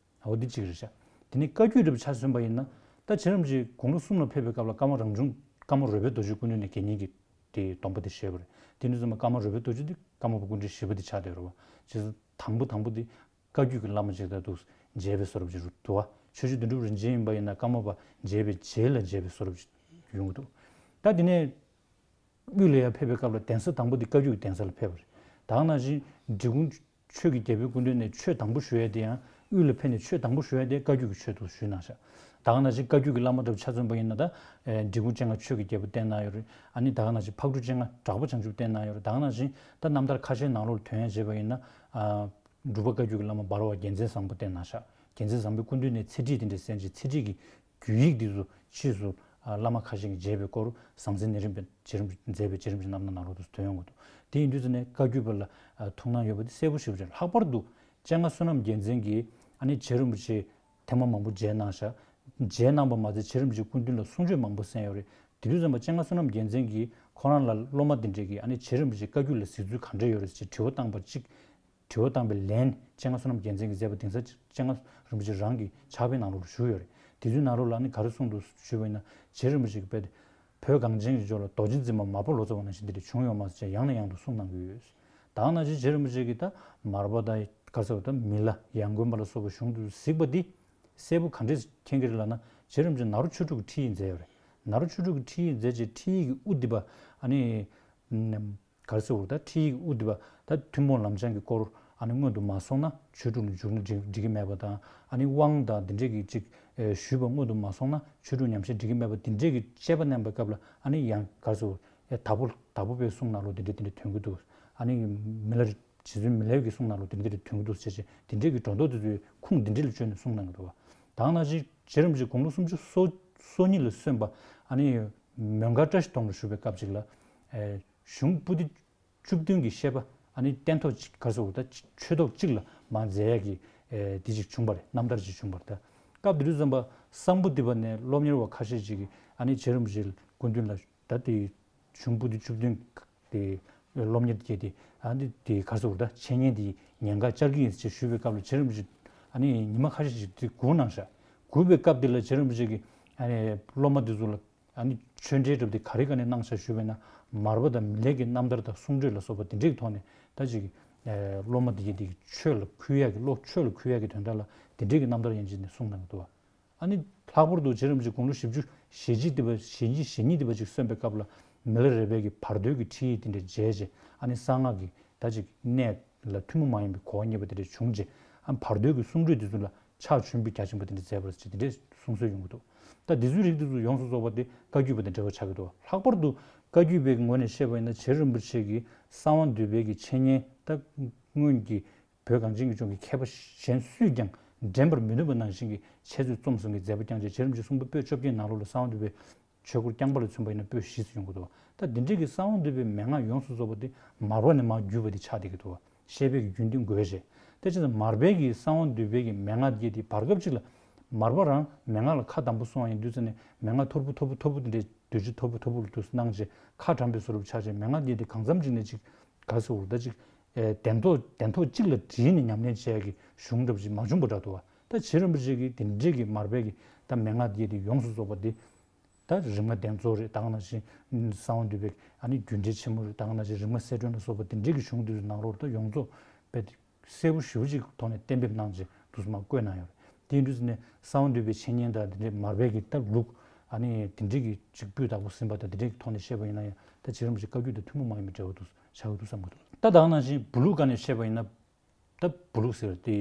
འོ་འདི་གཅིག་རེད་ཤག་དེ་ནས་བཀའ་བརྒྱུད་འདྲ་པོ་ཆ་མཚོན་པ་ཡིན་ན་ད་རྗེ་རིན་པོ་ཆེ་དགུང་ལོ་གསུམ་ལ་ཕེབས་པའི་སྐབས་ལ་ཀརྨ་རང་བྱུང་ཀརྨ་རོལ་པའི་རྡོ་རྗེ་སྐུ་མདུན་ནས་དགེ་བསྙེན་གྱི་དེ་སྡོམ་པ་དེ་བཞེས་པ་རེད། དེ་ནས་བཟུང་ཀརྨ་རོལ་པའི་རྡོ་རྗེ་དེ་ཀརྨ་པ་སྐུ་ཕྲེང་བཞི་པ་དེ་ཆགས་བསྡད་རེད་བ། བྱས་ཙང་དང་པོ་དང་པོ་དེ་བཀའ་བརྒྱུད་ཀྱི་བླ་མ་ཅིག་ད་འདུག་མཇལ་བའི་བཟོ་འདྲ་ཅིག་འདུག་བ། ཆོས་རྗེ་དོན་གྲུབ་རིན་ཆེན་ཡིན་པ་ཡིན་ན་ཀརྨ་པ་མཇལ་བའི་རྗེས་ལ་མཇལ་བའི་བཟོ་འདྲ་ཅིག་ཡོང་གི་འདུག་ད་དེ་ནས་ དབུས་ལ་ཡར་ཕེབས་པའི་སྐབས་ལ་གདན་ས་དང་པོ་འདི་བཀའ་བརྒྱུད་ཀྱི་གདན་ས་ལ་ཕེབས་པ་རེད། ད་ག་ནང་བཞིན་འབྲི་གུང་ཆོས་ཀྱི་རྒྱལ་པོའི་སྐུ་མདུན་ནས་ཆོས་དང་པོ་ཞུ་ཡས་དེ་ཡང་དབུས་ལ་ཕེབས་ནས་ཆོས་དང་པོ་ཞུ་ཡས་དེ་བཀའ་བརྒྱུད་ཀྱི་ཆོས་དུ་ཞུས་གནང་ཤག་ད་ག་ནང་བཞིན་བཀའ་བརྒྱུད་ཀྱི་བླ་མ་འདྲ་པོ་ཆ་མཚོན་པ་ཡིན་ན་ད། ཨེ་འབྲི་གུང་སྤྱན་སྔ་ཆོས་ཀྱི་རྒྱལ་པོ་བསྟེན་གནང་ཡོད་རེད། ཨ་ནི་ད་ག་ནང་བཞིན་ཕག་གྲུ་སྤྱན་སྔ་གྲགས་པ་བྱང་ཆུབ་བསྟེན་གནང་ཡོད་རེད། ད་ག་ནང་བཞིན་ད་རྣམ་ཐར་ཁ་ཤས་ནང་ལོགས་ལ་དོན་ཡང་བྱས་པ་ཡིན་ན། ཨ་འབྲུག་པ་བཀའ་བརྒྱུད་ཀྱི་བླ་མ་འབར་བ་རྒྱལ་མཚན་བཟང་པོ་བསྟེན་གནང་ཤག་རྒྱལ་མཚན་བཟང་པོའི་སྐུ་མདུན་ནས་ཚེ་ཁྲིད་དེ་འདྲ་གསན་རྗེས་ཚེ་ཁྲིད་ཀྱི་རྒྱུད་ཡིག་འདི་ཚོ་ཕྱིས་སུ་ཨ་བླ་མ་ཁ་ཤས་ཀྱིས་མཇལ་བའི་སྐོར་ཟང་ཟིང་ནེ་རིང་པས་རྗེ་རིན་པོ་ཆེས་མཛད་པའི་རྗེ་རིན་པོ་ཆེའི་རྣམ་ཐར་ནང་ལོགས་སུ་ཐོན་ཡོང་གི་འདུག་དེ་ཡིན་དུས་ཙམ་ནས་བཀའ་བརྒྱུད་པ་ལ་ཨ་ཐུགས་སྣང་ཡོད་པ་དེ་གསལ་པོ་ཞེ་པོ་ཅིག་ལྷག་པར་དུ་སྤྱན་སྔ་བསོད་ནམས་རྒྱལ་མཚན་གྱིས་ཨ་ནི་རྗེ་རིན་པོ་ཆེ་ཐེངས་མ་མང་པོ་མཇལ་གནང་ཤག་མཇལ་གནང་བ་མ་ཟད་རྗེ་རིན་པོ་ཆེའི་སྐུ་མདུན་ལ་གསུང་ཆོས་མང་པོ་གསན་ཡོད་རེད། དེ་དུས་ཙམ་པ་སྤྱན་སྔ་བསོད་ནམས་རྒྱལ་མཚན་གྱིས་ཁོ་རང་ལ་སློབ་མ་དེ་འདྲས་ཀྱིས་ཨ་ནི་རྗེ་རིན་པོ་ཆེ་བཀའ་བརྒྱུད་ལ་གཟིགས་ཚུལ་ག་འདྲས་ཡོད་རེད་ཅེས་དྲི་བ་བཏང་པར་གཅིག་དྲི་བ་བཏང་པའི་ལན་སྤྱན་སྔ་བསོད་ནམས་རྒྱལ་མཚན་གྱིས་མཛད་པ་དེང་སང་སྤྱན་སྔ་རིན་པོ་ཆེ་རང་གི་ཕྱག་དཔེ་ནང་ལོགས་ལ་བཞུགས་ཡོད་རེད། དེ་ཚོའི་ནང་ལོགས་ལ་ནི་ག་རེ་གསུངས་འདུག་ཞུས་པ་ཡིན་ན། རྗེ་རིན་པོ་ཆེ་གིས་དཔེ་བོད་གངས་ཅན་གྱི་ལྗོངས་ལ་རྡོ་རྗེ་འཛིན་མ་མར་པ་ལོ་ཙཱ་བ་ནང་བཞིན་འདི་འདྲ་བྱུང་ཡོད་མ་རེད་ཅེས་ཡང་ནས་ཡང་དུ་གསུངས་གནང་གི་ཡོད། ད་ག་ནང་བཞིན་རྗེ་རིན་པོ་ཆེ་གིས་ད་མར་པ་དང་ག་རེ་ཟེར་བ་ད་མི་ལ་ཡང་དགོན་པ་ལ་སོགས་པ་གཞུང་དུ་གཟིགས་པ་འདི་གསལ་པོ་ག་འདྲས་མཁྱེན་གྱི་རེད་ལབ་ན། རྗེ་རིན་པོ་ཆེ་ནཱ་རོ་ཆོས་དྲུག་གི་ཁྲིད་ཡིག་མཛད་ཡོད་རེད། ནཱ་རོ་ཆོས་དྲུག་གི་ཁྲིད་ཡིག་མཛད་རྗེས་ཁྲིད་ཡིག་གི་དབུ་འདི་པ་ཨ་ནི། ག་རེ་ཟེར་བ་ད་ཁྲིད་ཡིག་དབུ་འདི་པ་ད་ཐུན་མོང་ལམ་སྦྱང་གི་སྐོར་ཨ་ནི་སྔོན་དུ་མ་སོང་ན་ཆོས་དྲུག་ལ་འཇུག་ན་འགྲིག་འགྲིག་གི་མེད་པ་དང་། ཨ་ནི་དབང་དང་འདི་འདྲས་ཀྱི་ཅིག་ཨེ་ཞུས་པ་སྔོན་དུ་མ་སོང་ན་ཆོས་དྲུག་ཉམས་བཞེས་འགྲིག་གི་མེད་པ་འདི་འདྲས་ཀྱི་དཔྱད་པ་གནང་པའི་སྐབས་ལ། ཨ་ནི་ཡང་ག་རེ་ཟེར་བ་ཨེ་དྭགས་པོ་དྭགས་པོ་པའི་གསུང་ནང་ལོགས་འདི་འདྲས་འདི་འདྲས་ཐོན་གྱི་འདུག་ཨ་ནི་མི་ལ་རྗེ་བཙུན་མི་ལའི་གི་གསུང་ནང་ལོགས་འདི་འདྲས་འདི་འདྲས་ཐོན་གྱི་འདུག་ཟེར་བྱས་འདི་འདྲས་ཀྱི་སྒྲོ་འདོགས་འདི་ཚོའི་ཁུངས་འདི་འདྲས་ལ་བཅོལ་ནས་གསུང་གནང་གི་འདུག་བ། ད་ག་ནང་བཞིན་རྗེ་རིན་པོ་ཆེ་དགུང་ལོ་སུམ་ཅུ་སོ་སོ་གཉིས་ལ་སོན་པ་ཨ་ནི་མོན་མཁར་བཀྲ་ཤིས་སྡོང་ལ་བཞུགས་པའི་སྐབས་ཅིག་ལ། ཨེ་གཞུང་པོ་ཏི་བཅུ་བདུན་གྱི་བཤད་པ་ཨ་ནི་སྟན་ཐོག་གཅིག་ག་རེ་ཟེར་བ་ད་ཆོས་ཐོག་གཅིག་ལ་མར་མཛད་ཡག་གི་ཨེ་དེ་ཅིག་བྱུང་བ་རེད། རྣམ་ཐར་ཅིག་བྱུང་བ་རེད། ད་སྐབས་དེ་དུས་ཙམ་པ་གསང་ཕུ་ཏི་པ་ནས་སློབ་གཉེར་བ་ཁ་ཤས་ཅིག་གིས་ཨ་ནི་རྗེ་རིན་པོ་ཆེའི་སྐུ་མདུན་ལ་ད་དེ་གཞུང་པོ་ཏི་བཅུ་བདུན་དེ་སློབ་གཉེར་བསྐྱེད་དེ་ཨ་ནི་དེ་ག་རེ་ཟེར་བ་ད་འཆད་ཉན་དེ་ཉེན་ཁ་བཅར་གྱི་ཡིན་ཅེས་ཞུས་པའི་སྐབས་ལ་རྗེ་རིན་པོ་ཆེ་ཨ་ནི་ཉི་མ་ཁ་ཤས་ཤིག་དེ་སྒུག་གནང་ཤག་སྒུག་པའི་སྐབས་དེ་ལ་རྗེ་རིན་པོ་ཆེ་གིས་ཨ་ནི་སློབ་མ་དེ་ཚོ་ལ་ཨ་ནི་ཆོས་འབྲེལ་འདྲ་པོ་དེ་ག་རེ་ག་ནས་གནང་ཤག་ཞུས་པ་ཡིན་ན། མར་པ་དང་མི་ལའི་གི་རྣམ་ཐར་དང་གསུང་གྲོས་ལ་སོགས་པ་དེ་འདྲའི་ཐོག་ནས་ད་ཅིག་ཨེ་སློབ་མ་དེ་གི་དེ་གི་ཆོས་ལ་ཁུར་ཡག་གི་བློ་ཆོས་ལ་ཁུར་ཡག་གི་དོན་དག་ལ་དེ་འདྲའི་གི་རྣམ་ཐར་ཡན་ཆད་ནས་གསུངས་གནང་གི་འདུག་བ། ཨ་ནི་ལྷག་པར་དུ་རྗེ་རིན་པོ་ཆེ་དགུང་ལོ་བཞི་བཅུ་ཞེ་གཅིག་དེ་པ་ཞེ་གཉིས་ཞེ་གཉིས་དེ་པ་ཅིག་སོན་པའི་སྐབས་ལ་མི་ལ་རས་པའི་གི་བར་དོའི་གི་ཁྲིད་ཡིག་དེ་འདྲ་མཇལ་རྗེས་ཨ་ནི་གསང་སྔགས་ཀྱི་ད་ཅིག་གནད་ལ་ཐུན་མོང་མ་ཡིན་པའི་གོ་བ་རྙེད་པ་དེ་འདྲ་བྱུང་རྗེས་ཨ་བར་དོའི་གི་གསུང་གྲོས་དེ་ཚོ་ལ་ཕྱག་མཆོད་འབུལ་རྒྱ་ཆེན་པོ་དེ་འདྲ་མཛད་པ་རེད་ཅེས་དེ་འདྲའི་གསུང་སྲོལ་ཡོང་གི་འདུག་ད་འདི་ཚོའི་རིགས་དེ་ཚོ་ཡོངས་སུ་རྫོགས་པ་དེ་བཀའ་བརྒྱུད་པ་དང་འབྲེལ་བ་ཆགས་ཀྱི་འདུག་ལྷག་པར་དུ་བཀའ་བརྒྱུད་པའི་ངོས་ནས་བཤད་པ་ཡིན་ན་རྗེ་རིན་པོ་ཆེ་གིས་གསང་བ་འདུས་པའི་གི་འཆད་ཉན་ད་སྔོན་གྱི་བོད་གངས་ཅན་གྱི་ལྗོངས་ཀྱི་མཁས་པ་གཞན་སུས་ཀྱང་འགྲན་པར་མི་ནུས་པ་ནང་བཞིན་གྱི་འཆད་རྩོད་རྩོམ་གསུམ་གྱི་མཛད་པ་བསྐྱངས་རྗེས་རྗེ་རིན་པོ་ཆེ་གསུང་འབུམ་པོད་བཅོ་བརྒྱད་ནང་ལོགས་ལ་གསང་བ་འདུས་པའི་ཆོས་སྐོར་རྐྱང་པ་ལ་མཚོན་པ་ཡིན་ན་པོད་བཞི་ཙམ་ཡོང་གི་འདུག་ད་འདི་འདྲའི་གི་གསང་བ་འདུས་པའི་མན་ངག་ཡོངས་སུ་རྫོགས་པ་དེ་མར་པ་ནས་མར་བརྒྱུད་པ་དེ་ཆགས་བསྡད་ཀྱི་འདུག་བཤད་པའི་གི་རྒྱུན་དེ་འགོད་བྱས། དེ་ཕྱིར་མར་པའི་གི་གསང་བ་འདུས་པའི་གི་མན་ངག་དེ་དེ་བར་སྐབས་ཅིག་ལ་མར་པ་རང་མན་ངག་ལ་ཁ་དམ་པོ་སོང་བ་ཡིན་དུས་ཙམ་ནས་མན་ངག་མཐོ་པོ་མཐོ་པོ་མཐོ་པོ་དེ་འདྲའི་འདོད་ཆེན་མཐོ་པོ་མཐོ་པོ་ལ་དུ་གནང་རྗེས་ཁ་གྲམ་པའི་བཟོ་འདྲ་ཆགས་རྗེས་མན་ངག་དེ་དེ་གང་འཚམ་ཅིག་ནས་ཅིག་ག་རེ་ཟེར་དགོས་རེད་ད་ཅིག་ཨེ་གདན་ཐོག་གདན་ཐོག་གཅིག་ལ་བྲིས་ནས་ཉམས་ལེན་བྱས་ཀྱི་གཞུང་འདྲ་པོ་ཅིག་མ་བྱུང་པ་འདྲ་འདུག་བ། ད་རྗེ་རིན་པོ་ཆེ་གིས་དེ་འདྲའི་གི་མར་པའི་གི་ད་མན་ངག་དེ་དེ་ཡོངས་སུ་རྫོགས་པ་དེ། ད་རིམ་ལྔ་གདན་རྫོགས་རེད། ད་ག་ནང་བཞིན་གསང་བ་འདུས་པའི་ཨ་ནི་རྒྱུད་འགྲེལ་ཆེན་མོ་རེད། ད་ག་ནང་བཞིན་རིམ་ལྔ་གསལ་སྒྲོན་ལ་སོགས་པ་དེ་འདྲའི་གི་གཞུང་དེ་ཚོའི་ནང་ལོགས་ད་ཡོངས་རྫོགས་དཔེ་གསལ་པོ་ཞེ་པོ་ཅིག་ཐོག་ནས་གཏན་འབེབས་གནང་རྗེས་འདུག་སེ་མར་བཀོད་གནང་ཡོད་རེད། དེ་ཡིན་དུས་ནས་གསང་བ་འདུས་པའི་འཆད་ཉན་དང་དེ་འདྲའི་མར་པའི་གི་ད་ལུགས་ཨ་ནི་དེ་འདྲའི་གི་ཅིག་སྤུས་དག་པོ་ཟིན་པ་དང་དེ་འདྲའི་གི་ཐོག་ནས་བཤད་པ་ཡིན་ན་ཡང་ད་རྗེ་རིན་པོ་ཆེ་བཀའ་བརྒྱུད་དང་ཐུན་མོང་མ་ཡིན་པའི་འབྲེལ་བ་འདུག་ཆགས་ཀྱི་འདུག་བསམ་གྱི་འདུག་ད་ད་ག་ནང་བཞིན་བུ་ལུགས་སྒང་ནས་བཤད་པ་ཡིན་ན། ད་བུ་ལུགས་ཟེར་བ་དེ་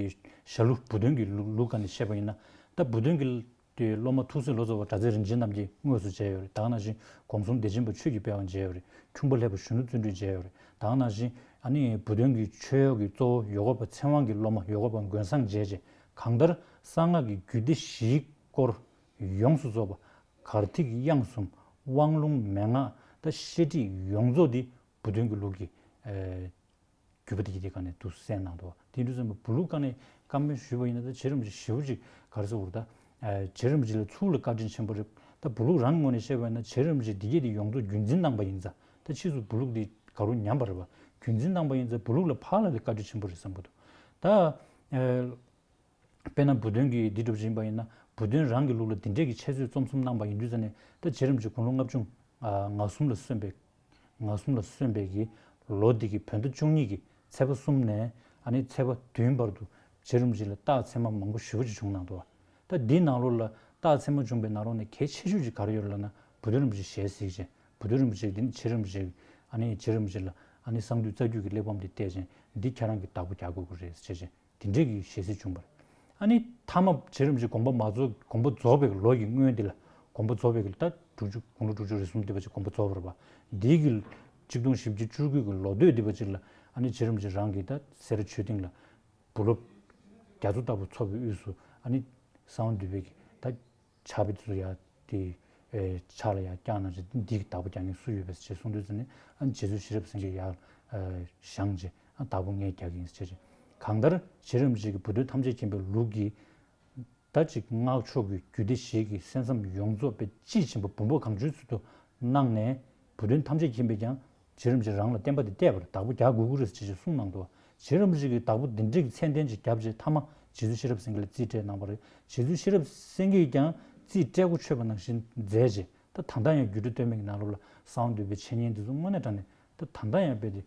ཞྭ་ལུ་བུ་སྟོན་གྱི་ལུགས་ལུགས་སྒང་ནས་བཤད་པ་ཡིན་ན། ད་བུ་སྟོན་གྱི་དེ་སློབ་མ་ཐུགས་སྲས་ལོ་ཙཱ་བ་གྲྭ་ཚང་རིན་ཆེན་རྣམ་རྒྱལ་དངོས་སུ་མཇལ་ཡོད་རེད། ད་ག་ནང་བཞིན་གོང་གསུམ་བདེ་ཆེན་པ་ཆོས་ཀྱི་དཔལ་བ་མཇལ་ཡོད་རེད། ཁྱུང་པ་ལྷས་པ་གཞོན་ནུ་བརྩོན་འགྲུས་མཇལ་ཡོད་རེད། ད་ག་ནང་བཞིན་ཨ་ནི་བུ་སྟོན་གྱི་ཆོས་གཡོག་གི་གཙོ་བོ་ཡོ་ག་པ་ཚེ་དབང་གི་སློབ་མ་ཡོ་ག་པ་མགོན་བཟང་མཇལ་རྗེས་གང་ལྟར་གསང་སྔགས་ཀྱི་རྒྱུད་སྡེ་བཞིའི་སྐོར་ཡོངས་སུ་རྫོགས་པ་གར་ཐིག་དབྱངས་གསུམ་དབང་ལུང་མན་ངག་ད་བཤད་ཁྲིད་ཡོངས་རྫོགས་འདི་བུ་སྟོན་གྱི་ལུགས་ཀྱི་ཨེ། བརྒྱུད་པ་དེ་ཡི་དེ་ག་ནས་འདུག་གསན་གནང་འདུག་དེ་འདྲ་ཙམ་པ་བུ་ལུགས་སྒང་ནས་བཀའ་མོལ་ཞུས་པ་ཡིན་ན་ད་རྗེ་རིན་པོ་ཆེ་ཞེ་པོ་ཅིག་ག་རེ་ཟེར་དགོས་རེད་ད། རྗེ་རིན་པོ་ཆེ་ལ་ཚུར་ལ་བཀའ་དྲིན་ཆེན་པོ་རེད། ད་བུ་ལུགས་རང་གི་ངོས་ནས་བཤད་པ་ཡིན་ན་རྗེ་རིན་པོ་ཆེ་འདི་གས་དེ་ཡོངས་རྫོགས་རྒྱུན་འཛིན་གནང་པ་ཡིན་ཙང་ད་ཕྱིས་སུ་བུ་ལུགས་འདི་ག་རུ་ཉམས་པ་རེད་པ། རྒྱུན་འཛིན་གནང་པ་ཡིན་ཙང་བུ་ལུགས་ལ་ཕར་ལ་ལས་བཀའ་དྲིན་ཆེན་པོ་རེད་བསམ་གྱི་འདུག་ད། དཔེར་ན་བུ་སྟོན་གྱི་འདི་འདྲ་པོ་ཅིག་ཡིན་པ་ཡིན་ན་བུ་སྟོན་རང་གི་ལུགས་ལ་འདི་འདྲས་ཀྱི་འཆད་རྩོད་རྩོམ་གསུམ་གནང་པ་ཡིན་དུས་ཙ་ནས་ད་རྗེ་རིན་པོ་ཆེ་དགུང་ལོ་ལྔ་བཅུ་ང་གསུམ་ལ་སོན་པའི་ང་གསུམ་ལ་སོན་པའི་གི་ལོ་འདི་གི་བོད་ཟླ་བཅུ་གཉིས་ཀྱི་ཚེས་པ་གསུམ་ནས་ཨ་ནི་ཚེས་པ་བདུན་བར་དུ་རྗེ་རིན་པོ་ཆེ་ལ་རྟགས་མཚན་མ་མང་པོ་ཞེ་པོ་ཅིག་བྱུང་གནང་འདུག་ད་འདིའི་ནང་ལོགས་ལ་རྟགས་མཚན་མ་བྱུང་པའི་ནང་ལོགས་ནས་གལ་ཆེ་ཤོས་ཅིག་ག་རེ་ཡོད་ལབ་ན་བུ་སྟོན་རིན་པོ་ཆེ་ཞལ་གཟིགས་བྱས། བུ་སྟོན་རིན་པོ་ཆེ་འདི་ནི་རྗེ་རིན་པོ་ཆེ། ཨ་ནི་རྗེ་རིན་པོ་ཆེ་ལ་ཨ་ནི་གསང་འདུས་རྩ་རྒྱུད་ཀྱི་གླེགས་བམ་འདི་གཏད་ཅིང་འདི་ཁྱེད་རང་གིས་བདག་པོ་རྒྱག་དགོས་ཀྱི་རེད་ཟེར་བྱས་ཅིང་འདི་འདྲས་ཀྱི་ཞལ་གཟིགས་བྱུང་བར། ཨ་ནི་མཐའ་མ་རྗེ་རིན་པོ་ཆེ་དགོངས་པ་མ་རྫོགས། དགོངས་པ་རྫོགས་པའི་ལོ་ཡི་སྔོན་འདི་ལ། དགོངས་པ་རྫོགས་པའི་ལ་ད་དྲུག་ཅུ་དགུང་ལོ་དྲུག་ཅུ་རེ་གསུམ་འདི་བ་ཅིག་དགོངས་པ་རྫོགས་པ་རེད་པ། འདི་གི་གཅིག་སྟོང་བཞི་བཅུ་བཅུ་དགུ་གི་ལོ་སྟོད་འདི་བ་ཅིག་ལ་ཨ་ནི་རྗེ་རིན་པོ་ཆེ་རང་གིས་ད་སེ་ར་ཆོས་སྡིངས་ལ་བུ་སློབ་རྒྱ་མཚོ་ལྟ་བུ་འཚོ་བའི་དབུས་སུ་ཨ་ནི་གསང་བ་འདུས་པའི་གི་ད་ཕྱག་དཔེ་དེ་ཚོ་ཡར་དེ་ཕྱག་ལ་ཡར་བརྐྱངས་གནང་བྱས་འདི་གི་བདག་པོ་རྒྱག་མཁན་སུ་ཡོད་པས་ཞེས་གསུངས་དུས་ཙམ་ནས་ཨ་ནི་རྗེ་བཙུན་ཤེས་རབ་སེང་གེ་ཡར་བཞེངས་བྱས་ཨ་བདག་པོ་ངས་རྒྱག་གི་ཡིན་ཟེར་བྱས། གང་ལྟར་རྗེ་རིན་པོ་ཆེ་གི་བུ་སྟོན་ཐམས་ཅད་མཁྱེན་པའི་ལུགས་ཀྱི་ད་ཅིག་སྔགས་ཕྱོགས་ཀྱི་རྒྱུད་སྡེ་བཞི་གི་གསན་བསམ་ཡོངས་རྫོགས་པའི་དཔྱིས་ཕྱིན་པ་བུམ་པ་གང་བྱོའི་ཚུལ་དུ་གནང་ནས་བུ་སྟོན་ཐམས་ཅད་མཁྱེན་པས་ཀྱང་རྗེ་རིན་པོ་ཆེ་རང་ལ་བསྟན་པ་འདི་གཏད་པར་བདག་པོ་རྒྱག་དགོས་ཀྱི་རེད་ཅེས་གསུངས་གནང་འདུག་རྗེ་རིན་པོ་ཆེ་གིས་བདག་པོ་འདི་འདྲའི་མཚན་ལྡན་ཅིག་བརྒྱབ་རྗེས་མཐའ་མ་རྗེ་བཙུན་ཤེས་རབ་སེང་གེ་ལ་རྩིས་སྤྲད་གནང་བ་རེད། རྗེ་བཙུན་ཤེས་རབ་སེང་གེས་ཀྱང་རྩིས་སྤྲད་གོ་ཆོད་པ་ནང་བཞིན་མཛད་རྗེས་ད་ད་ལྟ་ཡང་རྒྱུད་སྟོད་སྟོད་སྨད་ཀྱི་ནང་ལོགས་ལ་གསང་བ་འདུས་པའི་འཆད་ཉན་འདི་ཚོ་དངོས་གནས་དྲང་གནས་ད་ད་ལྟ་ཡང་དཔེ་དེ།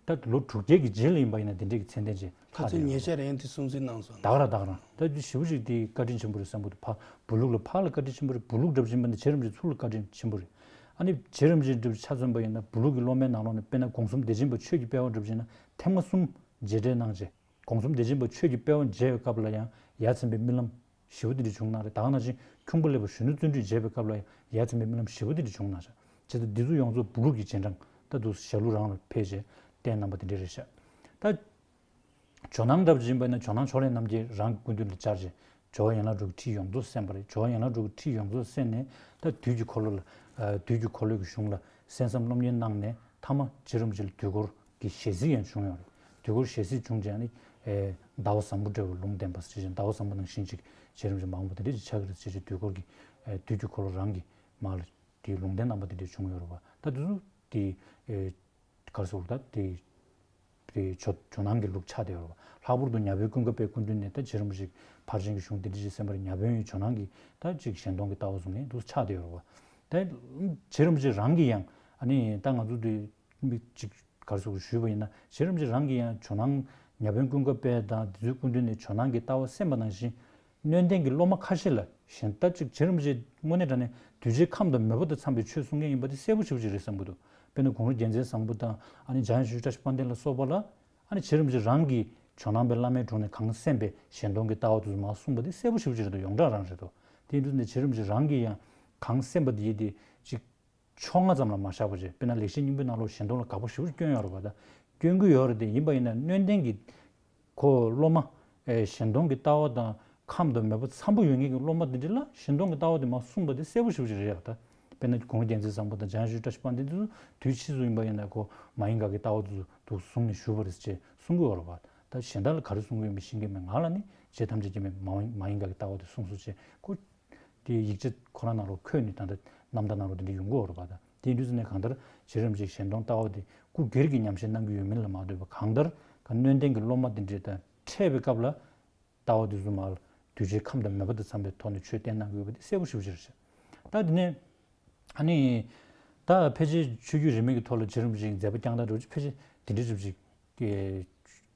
ད་ལོ་དྲུག་བརྒྱའི་གི་རྗེས་ལ་ཡིན་པ་ཡིན་ན་དེ་འདྲའི་གི་མཚན་ལྡན་ཅིག་ཁ་ཚོན་ཉེ་ཆར་ཡང་དེ་སྲུང་བརྩི་གནང་སོང་། ད་ག་རང་ད་ག་རང་ད་ཞེ་པོ་ཅིག་དེ་བཀའ་དྲིན་ཆེན་པོ་རེད་བསམ་གི་འདུག་ཕ་བུ་ལུགས་ལ་ཕ་ལ་བཀའ་དྲིན་ཆེན་པོ་རེད། བུ་ལུགས་འདྲ་པོ་ཅིག་ཡིན་པ་ཡིན་ན་རྗེ་རིན་པོ་ཆེ་ཚུར་ལ་བཀའ་དྲིན་ཆེན་པོ་རེད། ཨ་ནི་རྗེ་རིན་པོ་ཆེ་འདྲ་པོ་ཆ་མཚོན་པ་ཡིན་ན་བུ་ལུགས་ཀྱི་སློབ་མའི་ནང་ལོགས་ནས་དཔེར་ན་དགོངས་གསུམ་བདེ་ཆེན་པ་ཆོས་ཀྱི་དཔལ་བ་འདྲ་པོ་ཅིག་ཡིན་ན་ཐེངས་མ་གསུམ་མཇལ་འཕྲད་གནང་རྗེས་དགོངས་གསུམ་བདེ་ཆེན་པ་ཆོས་ཀྱི་དཔལ་བ་མཇལ་བའི་སྐབས་ལ་ཡང་ཡ་མཚན་པའི་རྨི་ལམ་ཞེ་པོ་དེ་འདྲ་བྱུང་གནང་རེད། ད་ག་ནང་བཞིན་ཁྱུང་པོ་ལེགས་པ་གཞོན་ནུ་བརྩོན་འགྲུས་མཇལ་བའི་སྐབས་ལ་ཡང་ཡ་མཚན་པའི་རྨི་ལམ་ཞེ་པོ་དེ་འདྲ་བྱུང་གནང་ཤག་བྱས་ཙང་འདི་ཚོ་ཡོངས་རྫོགས་བུ་ལུགས་ཀྱི་རྗེས་འབྲང་ད་དུ་ཞྭ་ལུ་རང་ལ་ཕེབས་རྗེས་བསྟན་གནང་པ་དེ་འདྲ་རེད་ཤག་ད་ཇོ་ནང་འདྲ་པོ་ཅིག་ཡིན་པ་ཡིན་ན་ཇོ་ནང་ཕྱོགས་ལས་རྣམ་རྒྱལ་རང་གི་སྐུ་མདུན་ལ་བཅར་རྗེས་ཇོ་བོ་ཡན་ལག་དྲུག་གི་ཁྲིད་ཡོངས་རྫོགས་གསན་པ་རེད། ཇོ་བོ་ཡན་ལག་དྲུག་གི་ཁྲིད་ཡོངས་རྫོགས་གསན་ནས་ད་དུས་ཀྱི་འཁོར་ལོ་ལ་དུས་ཀྱི་འཁོར་ལོའི་གི་གཞུང་ལ་གསན་བསམ་སློབ་གཉེར་གནང་ནས་མཐའ་མ་རྗེ་རིན་པོ་ཆེ་ལ་དུས་འཁོར་གྱི་ཞལ་གཟིགས་ཡང་བྱུང་ཡོད་རེད། དུས་འཁོར་ཞལ་གཟིགས་བྱུང་རྗེས་ནི་ཟླ་བ་བཟང་པོ་འདྲ་བོ་ལུང་བསྟན་པ་ཟེར་བྱས་ཟླ་བ་བཟང་པོ་ནང་བཞིན་ཅིག་རྗེ་རིན་པོ་ཆེ་མ་འོངས་པ་དེ་འདྲ་ཅིག་ཆགས་ཀྱི་རེད་ཟེར་བྱས་དུས་འཁོར་གྱི་དུས་ཀྱི་འཁོར་ལོ་རང་གི་མ་ལ་དེའི་ལུང་བསྟན་གནང་པ་དེ་འདྲ་བྱུང་ཡོད་རེད་པ། ད་དེ་ཚོ་དེ་ག་རེ་ཟེར་དགོས་རེད། ད་དེ་དེ་ཇོ་ཇོ་ནང་གི་ལུགས་ཆགས་བསྡད་ཡོད་རེད་པ། ལྷག་པར་དུ་ཉ་དབོན་ཀུན་དགའ་དཔལ་སྐུ་མདུན་ནས་ད་རྗེ་རིན་པོ་ཆེ་ཕར་ཕྱིན་གྱི་གཞུང་དེ་འདྲ་ཅིག་གསན་པར་ཉ་དབོན་ཡི་ཇོ་ནང་གི་ད་ཅིག་ཞལ་མཐོང་གི་ལྟ་བ་བཟུང་ནས་འདུག་ཆགས་བསྡད་ཡོད་རེད་པ། ད་རྗེ་རིན་པོ་ཆེ་རང་གིས་ཡང་ཨ་ནི་ད་ང་ཚོ་དེ་མི་ཅིག་ག་རེ་ཟེར་དགོས་ཞུས་པ་ཡིན་ན་རྗེ་རིན་པོ་ཆེ་རང་གིས་ཡང་ཇོ་ནང་ཉ་དབོན་ཀུན་དགའ་དཔལ་དང་དེ་ཚོའི་སྐུ་མདུན་ནས་ཇོ་ནང་གི་ལྟ་བ་གསན་པ་ནང་བཞིན་སྣོད་ལྡན་གྱི་སློབ་མ་ཁ་ཤས་ལ་གཞན་ད་ཅིག་རྗེ་རིན་པོ་ཆེ་དངོས་གནས་དྲང་གནས་གདུལ་བྱའི་ཁམས་དང་མོས་པ་དང་འཚམས་པའི་ཆོས་གསུང་མཁན་ཡིན་པ་དེ་གསལ་པོ་ཞེ་པོ་ཅིག་རེད་བསམ་གྱི་འདུག་དཔེར་ན་གུང་རུ་རྒྱལ་མཚན་བཟང་པོ་དང་ཨ་ནི་འཇམ་དབྱངས་ཆོས་རྗེ་བཀྲ་ཤིས་དཔལ་ལྡན་ལ་སོགས་པ་ལ་ཨ་ནི་རྗེ་རིན་པོ་ཆེ་རང་གིས་ཇོ་ནང་པའི་བླ་མའི་དྲུང་ནས་གང་གསན་པའི་ཞལ་མཐོང་གི་ལྟ་བ་དེ་ཚོ་མར་གསུངས་པ་དེ་གསལ་པོ་ཞེ་པོ་ཅིག་རེད་འདུག་ཡོངས་གྲགས་རང་རེད་འདུག་དེ་ཡིན་དུས་ནས་རྗེ་རིན་པོ་ཆེ་རང་གིས་ཡང་གང་གསན་པ་དེ་ཡིན་ཏེ་ཅིག་ཕྱོགས་སྔ་ཙམ་ལ་མ་བཞག་པ་བྱས། དཔེར་ན་ལེགས་བཤད་སྙིང་པོའི་ནང་ལོགས་ཞལ་མཐོང་ལ་དགག་པ་ཞེ་པོ་སྐྱོན་ཡོད་རེད་པ། ད་སྐྱོན་གྱི་ཡོད་རེད་དེ། ཡིན་པ་ཡིན་ན་སྣོད་ལྡན་གྱི་ཁོ་སློབ་མ་ཨེ་ཞལ་མཐོང་གི་ལྟ་བ་དང་ཁམས་དང་མོས་པ་འཚམ་པོ་ཡོད་མཁན་གྱི་སློབ་མ་འདི་འདྲ་ལ་ཞལ་མཐོང་གི་ལྟ་བ་དེ་མར་གསུངས་པ་དེ་གསལ་པོ་ཞེ་པོ་ཅིག་རེད་ཡ། ད་དཔེར་ན་གུང་རྒྱལ་མཚན་བཟང་པོ་དང་འཇམ་དབྱངས་ཆོས་བཀྲ་ཤིས་དཔལ་ལྡན་དེ་ཚོ་དུས་ཕྱིས་སུ་ཡིན་པ་ཡིན་ན་ཁོ་མ་ཡིན་དགག་གི་ལྟ་བ་དེ་ཚོ་འདུག་བཟུང་ནས་བཞུགས་པ་རེད་ཅེས་གསུང་གི་ཡོད་རེད་པ། ད་གཞན་དག་ལ་ག་རེ་གསུང་གི་ཡོད་མེད་ཤེས་ཀྱི་མེད། ང་ལ་ནི་རྗེ་ཐམས་ཅད་མཁྱེན་པས་མ་མ་ཡིན་དགག་གི་ལྟ་བ་དེ་གསུངས་སོང་ཅེས་ཁོ། དེའི་ཡིག་ཆ་ཁོ་རང་ནང་ལོགས་འཁོད་ནས་ད་ལྟ་རྣམ་ཐར་ནང་ལོགས་དེ་འདྲ་ཡོང་གི་ཡོད་རེད་པ། ད་དེ་ཡིན་དུས་ཙམ་ནས་གང་ལྟར་རྗེ་རིན་པོ་ཆེའི་ཞལ་མཐོང་ལྟ་བ་དེ་སྐུ་སྒེར་གྱི་ཉམས་བཞེས་གནང་གི་ཡོད་མིན་ལ་མ་ལྟོས་པར་གང་ལྟར་ག་སྣོད་ལྡན་གྱི་སློབ་མ་དེ་འདྲས་དང་འཕྲད་པའི་སྐབས་ལ་ལྟ་བ་དེ་ཚོ་མར་གདུལ་བྱའི་ཁམས་དང་མོས་པ་དང་འཚམ་པའི་ཐོག་ནས་ཆོས་བསྟན་གནང་གི་ཡོད་པ་དེ་གསལ་པོ་ཞེ་པོ་ཅིག་རེད་ཤག་ད་དེ་ནས་ཨ་ནི་ད་ཕལ་ཆེར་ཆོས་བརྒྱུད་རིས་མེད་ཀྱི་ཐོག་ལ་རྗེ་རིན་པོ་ཆེའི་མཛད་པ་བསྐྱངས་སྟངས་འདྲ་བོ་ཅིག་ཕལ་ཆེར་དེ་འདྲ་འདྲ་བོ་ཅིག་གི་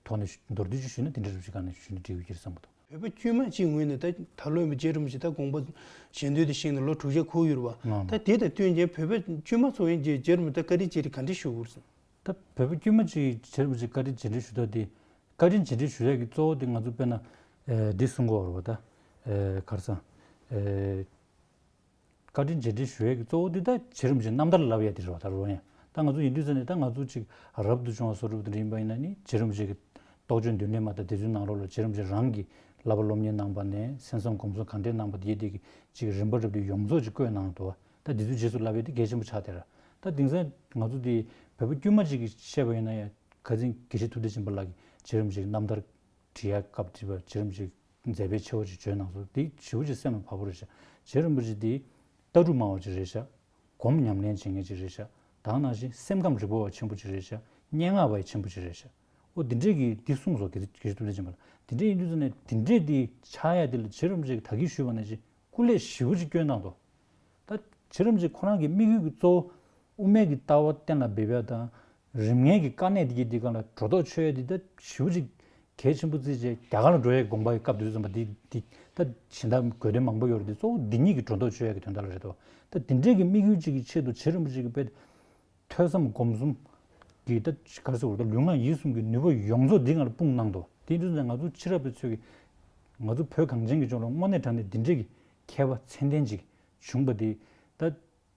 ཐོག་ནས་མདོར་བསྡུས་ཅིག་ཞུས་ན་དེ་འདྲ་འདྲ་བོ་ཅིག་སྒང་ནས་ཞུས་ན་འགྲིག་གི་ཡོད་ཀྱི་རེད་བསམ་གྱི་འདུག་བོད་པ་དཀྱུས་མ་གཅིག་ངོས་ནས་ད་ད་ལོ་ཡིན་པ་རྗེ་རིན་པོ་ཆེ་ད་དགོངས་པ་ཞལ་འདོན་དེ་བཞེངས་ནས་ལོ་དྲུག་བརྒྱ་འཁོར་ཡོད་རེད་པ། ད་དེ་དང་བསྟུན་མཁན་བོད་པ་དཀྱུས་མ་ཚོ་ཡིན་རྗེ་རིན་པོ་ཆེ་ད་བཀའ་དྲིན་རྗེས་དྲན་ག་འདྲས་ཞུ་དགོས་རེད་བསམ། ད་བོད་པ་དཀྱུས་མ་གཅིག་རྗེ་རིན་པོ་ཆེ་བཀའ་དྲིན་རྗེས་དྲན་ཞུ་སྟངས་དེ། བཀའ་དྲིན་རྗེས་དྲན་ཞུ་ཡག་གི་གཙོ་བོ་དེ་ང་ཚོ་དཔེར་ན་ཨེ་འདི་གསུང་གི་ཡོད་རེད་པ། ད་ཨེ་ག་རེ་ཟེར། ཨེ། བཀའ་དྲིན་རྗེས་དྲན་ཞུ་ཡག་གི་གཙོ་བོ་འདི་ད་རྗེ་རིན་པོ་ཆེ་རྣམ་ཐར་ལབ་ཡག་དེ་རེད་པ། ད་རོ་ཡང་ད་ང་ཚོ་ཡིན་དུས་ཙམ་ནས་ད་ང་ཚོ་ཅིག་རབ་ཏུ་བྱུང་བ་བཟོ་འདྲ་པོ་དེ་འདྲ་ཡིན་པ་ཡིན་ན་ནི་རྗེ་རིན་པོ་ཆེ་གི་རྟོགས་བརྗོད་མདུན་ལེགས་མ་དང་དེ་ཚོའི་ནང་ལོགས་ལ་རྗེ་རིན་པོ་ཆེ་རང་གིས་བསླབ་པ་སློབ་གཉེར་གནང་པ་ནས་གསན་བསམ་སྒོམ་གསུམ་གང་འདྲས་གནང་པ་དེ་དེ་གི་ཅིག་རིམ་པ་རབ་ཏུ་ཡོངས་རྫོགས་ཅིག་བཀོད་གནང་འདུག་ད་དེ་ཚོའི་རྗེས་སུ་བསླབ་ཡག་དེ་གལ་ཆེན་པོ་ཆགས་བསྡད་ར། ད་དེང་སང་ང་ཚོ་དེ་བོད་པ་དཀྱུས་མ་ཅིག་གིས་བཤད་པ་ཡིན་ན་ཡང་ཁ་སང་དགེ་བཤེས་ཐུབ་བསྟན་སྦྱིན་པ་ལགས་ཀྱིས་རྗེ་རིན་པོ་ཆེ་གི་རྣམ་ཐར་བྲིས་ཡག་སྐབས་དེ་བར་རྗེ་རིན་པོ་ཆེ་མཛད་པའི་ཆེ་བ་ཅིག་བརྗོད་གནང་སོང་། དེ་ཞེ་པོ་ཅིག་སེམས་ལ་བབས་པོ་རེད་ཤག་རྗེ་རིན་པོ་ཆེ་དེ་ལྟ་གྲུབ་སྨྲ་བ་ཅིག་རེད་ཤག་སྒོམ་ཉམས་ལེན་བྱེད་མཁན་ཅིག་རེད་ཤག་ད་ག་ནང་བཞིན་སེམས་ཁམས་རིག་པ་བ་ཆེན་པོ་ཅིག་རེད་ཤག་སྙན་ངག་པ་ཡི་ཆེན་པོ་ཅིག་རེད་ཤག་ཨོ་དེ་འདྲས་ཀྱི་འདི་གསུངས་སོང་། དགེ་དགེ་བཤེས་ཐུབ་བསྟན་སྦྱིན་པ་ལགས་དེ་འདྲས་ཡིན་དུས་ཙམ་ནས་དེ་འདྲས་དེ་ཆགས་ཡག་དེ་ལ་རྗེ་རིན་པོ་ཆེ་གིས་ད་གིན་ཞུས་པ་ནང་བཞིན་སྐུ་ལས་ཞེ་པོ་ཅིག་བསྐྱོན་གནང་འདུག་ད་རྗེ་རིན་པོ་ཆེ་ཁོ་རང་གི་དམིགས་ཡུལ་གྱི་གཙོ་བོ་དབུ་མའི་གི་ལྟ་བ་གཏན་ལ་འབེབས་ཡག་དང་རིམ་ལྔའི་གི་དཀའ་གནད་དེ་གི་དེ་སྒང་ལ་སྒྲོ་འདོགས་ཆོད་ཡག་དེ་ད་ཞེ་པོ་ཅིག་གལ་ཆེན་པོ་བརྩིས་བྱས་རྒྱ་གར་ལ་འགྲོ་ཡག་དགོངས་པ་གི་སྐབས་དེ་ཚོ་ཙམ་པ་དེ་དེ་ད་གཞན་དག་དགོས་དོན་མང་པོ་ཡོད་རེད། དེ་གཙོ་བོ་འདི་གཉིས་ཀྱི་སྒྲོ་འདོགས་ཆོད་ཡག་གི་དོན་དག་ལ་རེད་དོ། ད་དེ་འདྲའི་གི་དམིགས་ཡུལ་གཅིག་གི་ཆེད་དུ་རྗེ་རིན་པོ་ཆེ་གིས་དཔེ་ཐོས་བསམ་སྒོམ་གསུམ་གྱི་ད་ག་རེ་ཟེར་དགོས་རེད། ད་ལུས་ངག་ཡིད་གསུམ་གྱི་ནུས་པ་ཡོངས་རྫོགས་འདི་སྒང་ལ་སྤུངས་གནང་འདུག་དེ་ཡིན་དུས་ཙང་ང་ཚོ་ཕྱི་རབས་པའི་ཚོས་ཀྱི་ང་ཚོ་བོད་གངས་ཅན་གྱི་ལྗོངས་ལ་དངོས་གནས་དྲང་གནས་འདི་འདྲའི་གི་མཁས་པ་མཚན་ལྡན་ཅིག་བྱུང་པ་དེ་ད་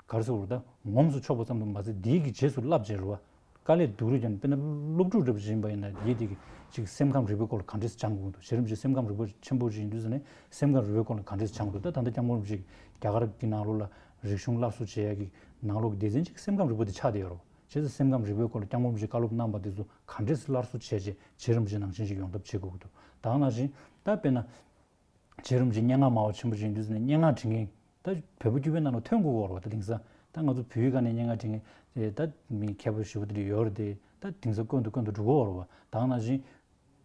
ག་རེ་ཟེར་དགོས་རེད། ད་ངོམས་སུ་ཆོག་པ་ཙམ་དུ་མ་ཟད་འདིའི་གི་རྗེས་སུ་བསླབ་བྱས་རེད་བ། དཀའ་ལས་སྡུག་རུས་ཀྱང་དཔེར་ན་སློབ་ཕྲུག་འདྲ་པོ་ཞིག་ཡིན་པ་ཡིན་ན་ཡིད་དེ་གི་ཅིག་སེམས་ཁམས་རིག་པའི་སྐོར་ལ་ག་འདྲས་སྦྱང་དགོས་འདུག་རྗེ་རིན་པོ་ཆེ་སེམས་ཁམས་རིག་པ་ཆེན་པོ་ཞིག་ཡིན་དུས་ཙང་ནས་སེམས་ཁམས་རིག་པའི་སྐོར་ལ་ག་འདྲས་སྦྱང་དགོས་འདུག་ད་ད་ལྟ་སྐྱབས་མགོན་རིན་པོ་ཆེ་རྒྱ་གར་གྱི་ནང་ལོགས་ལ་རིག་གཞུང་སླར་གསོ་བྱེད་ཡ་གི་ནང་ལོགས་སྡེ་ཚན་ཅིག་སེམས་ཁམས་རིག་པ་དེ་ཆགས་བསྡད་ཡོད་རེད། བྱས་ཙང་སེམས་ཁམས་རིག་པའི་སྐོར་ལ་སྐྱབས་མགོན་རིན་པོ་ཆེས་བཀའ་སློབ་གནང་པ་དེ་ཚོ་ག་འདྲས་སླར་གསོ་བྱས་རྗེས་རྗེ་རིན་པོ་ཆེ་ནང་བཞིན་ཅིག་ཡོང་ཐབས་བྱེད་དགོས་ཀྱི་འདུག་ད་ག་ནང་བཞིན་ད་དཔེར་ན། རྗེ་རིན་པོ་ཆེ་སྙན་ངག་སྨྲ་བ་ཆེན་པོ་ཞིག་ཡིན་དུས་ཙང་ནས་སྙན་ངག་འབྲི་མཁན་ད་བོད་པ་དཀྱུས་མའི་ནང་ལ་ཐོན་དགོས་ཀྱི་ཡོད་རེད་བ། ད་དེང་སང་ད་ང་ཚོ་བོད་ཡིག་སྒང་ནས་སྙན་ངག་འབྲི་མཁན་དེ་ད་མི་མཁས་པོ་ཞེ་པོ་དེ་འདྲ་ཡོད་རེད་དེ། ད་དེང་སང་དཀོན་དུ་དཀོན་དུ་འགྲོ་གི་ཡོད་རེད་བ། ད་ག་ནང་བཞིན་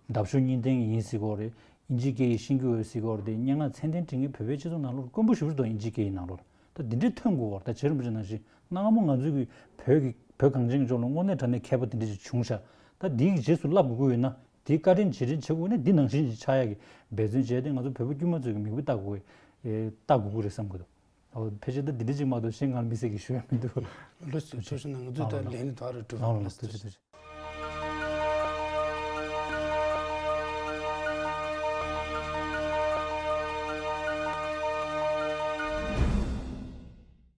འདབ་གཤོག་གཉིས་ལྡན་ཡིན་ཟེར་གྱི་ཡོད་རེད། ཨིན་ཇིའི་སྐད་ཡིག་ཤེས་ཀྱི་ཡོད་ཟེར་གྱི་ཡོད་རེད་དེ། སྙན་ངག་ཚད་ལྡན་འབྲི་མཁན་བོད་པའི་སྤྱི་ཚོགས་ནང་ལོགས་ལ་དཀོན་པོ་ཞེ་པོ་ཅིག་འདུག་ཨིན་ཇིའི་སྐད་ཡིག་ནང་ལོགས་ལ། ད་དེ་འདྲའི་ཐོན་དགོས་ཀྱི་ཡོད་རེད། ད་རྗེ་རིན་པོ་ཆེ་ནང་བཞིན་སྔ་མོ་ང་ཚོའི་གི་བོད་ཀྱི་བོད་གངས་ཅན་གྱི་ལྗོངས་ལ་དངོས་གནས་དྲང་གནས་མཁས་པ་དེ་འདྲ་ཞིག་བྱུང་ཤག་ད་དེའི་གི་རྗེས་སུ་བསླབ་དགོས་ཀྱི་ཡོད་ན། དེའི་བཀའ་དྲིན་རྗེས་དྲན་བྱེད་དགོས་ན་འདི་ནང་བཞིན་ཅིག་ཆགས་ཡག་གི་འབད་བརྩོན་བྱས་ཏེ་ང་ཚོ་བོད་པ་དཀྱུས་མ་ཚོའི་གི་མིག་དཔེ་ལྟ་དགོས་ཀྱི་ལྟ་དགོས་ཀྱི་རེད་བསམ་གྱི་འདུག་ཨོ་ཕལ་ཆེར་ད་འདི་འདྲ་ཅིག་མ་གཏོགས་གཞན་ང་ལ་དམིགས་བསལ་གྱི་ཞུ་ཡ་མི་འདུག་ལགས་སོ། ཐུགས་རྗེ་གནང་། ང་ཚོས་ད་ལན་དེ་ད་རེ་གྲུབ་ལགས་སོ། ལགས་སོ། ཐུགས་རྗེ་ཆེ།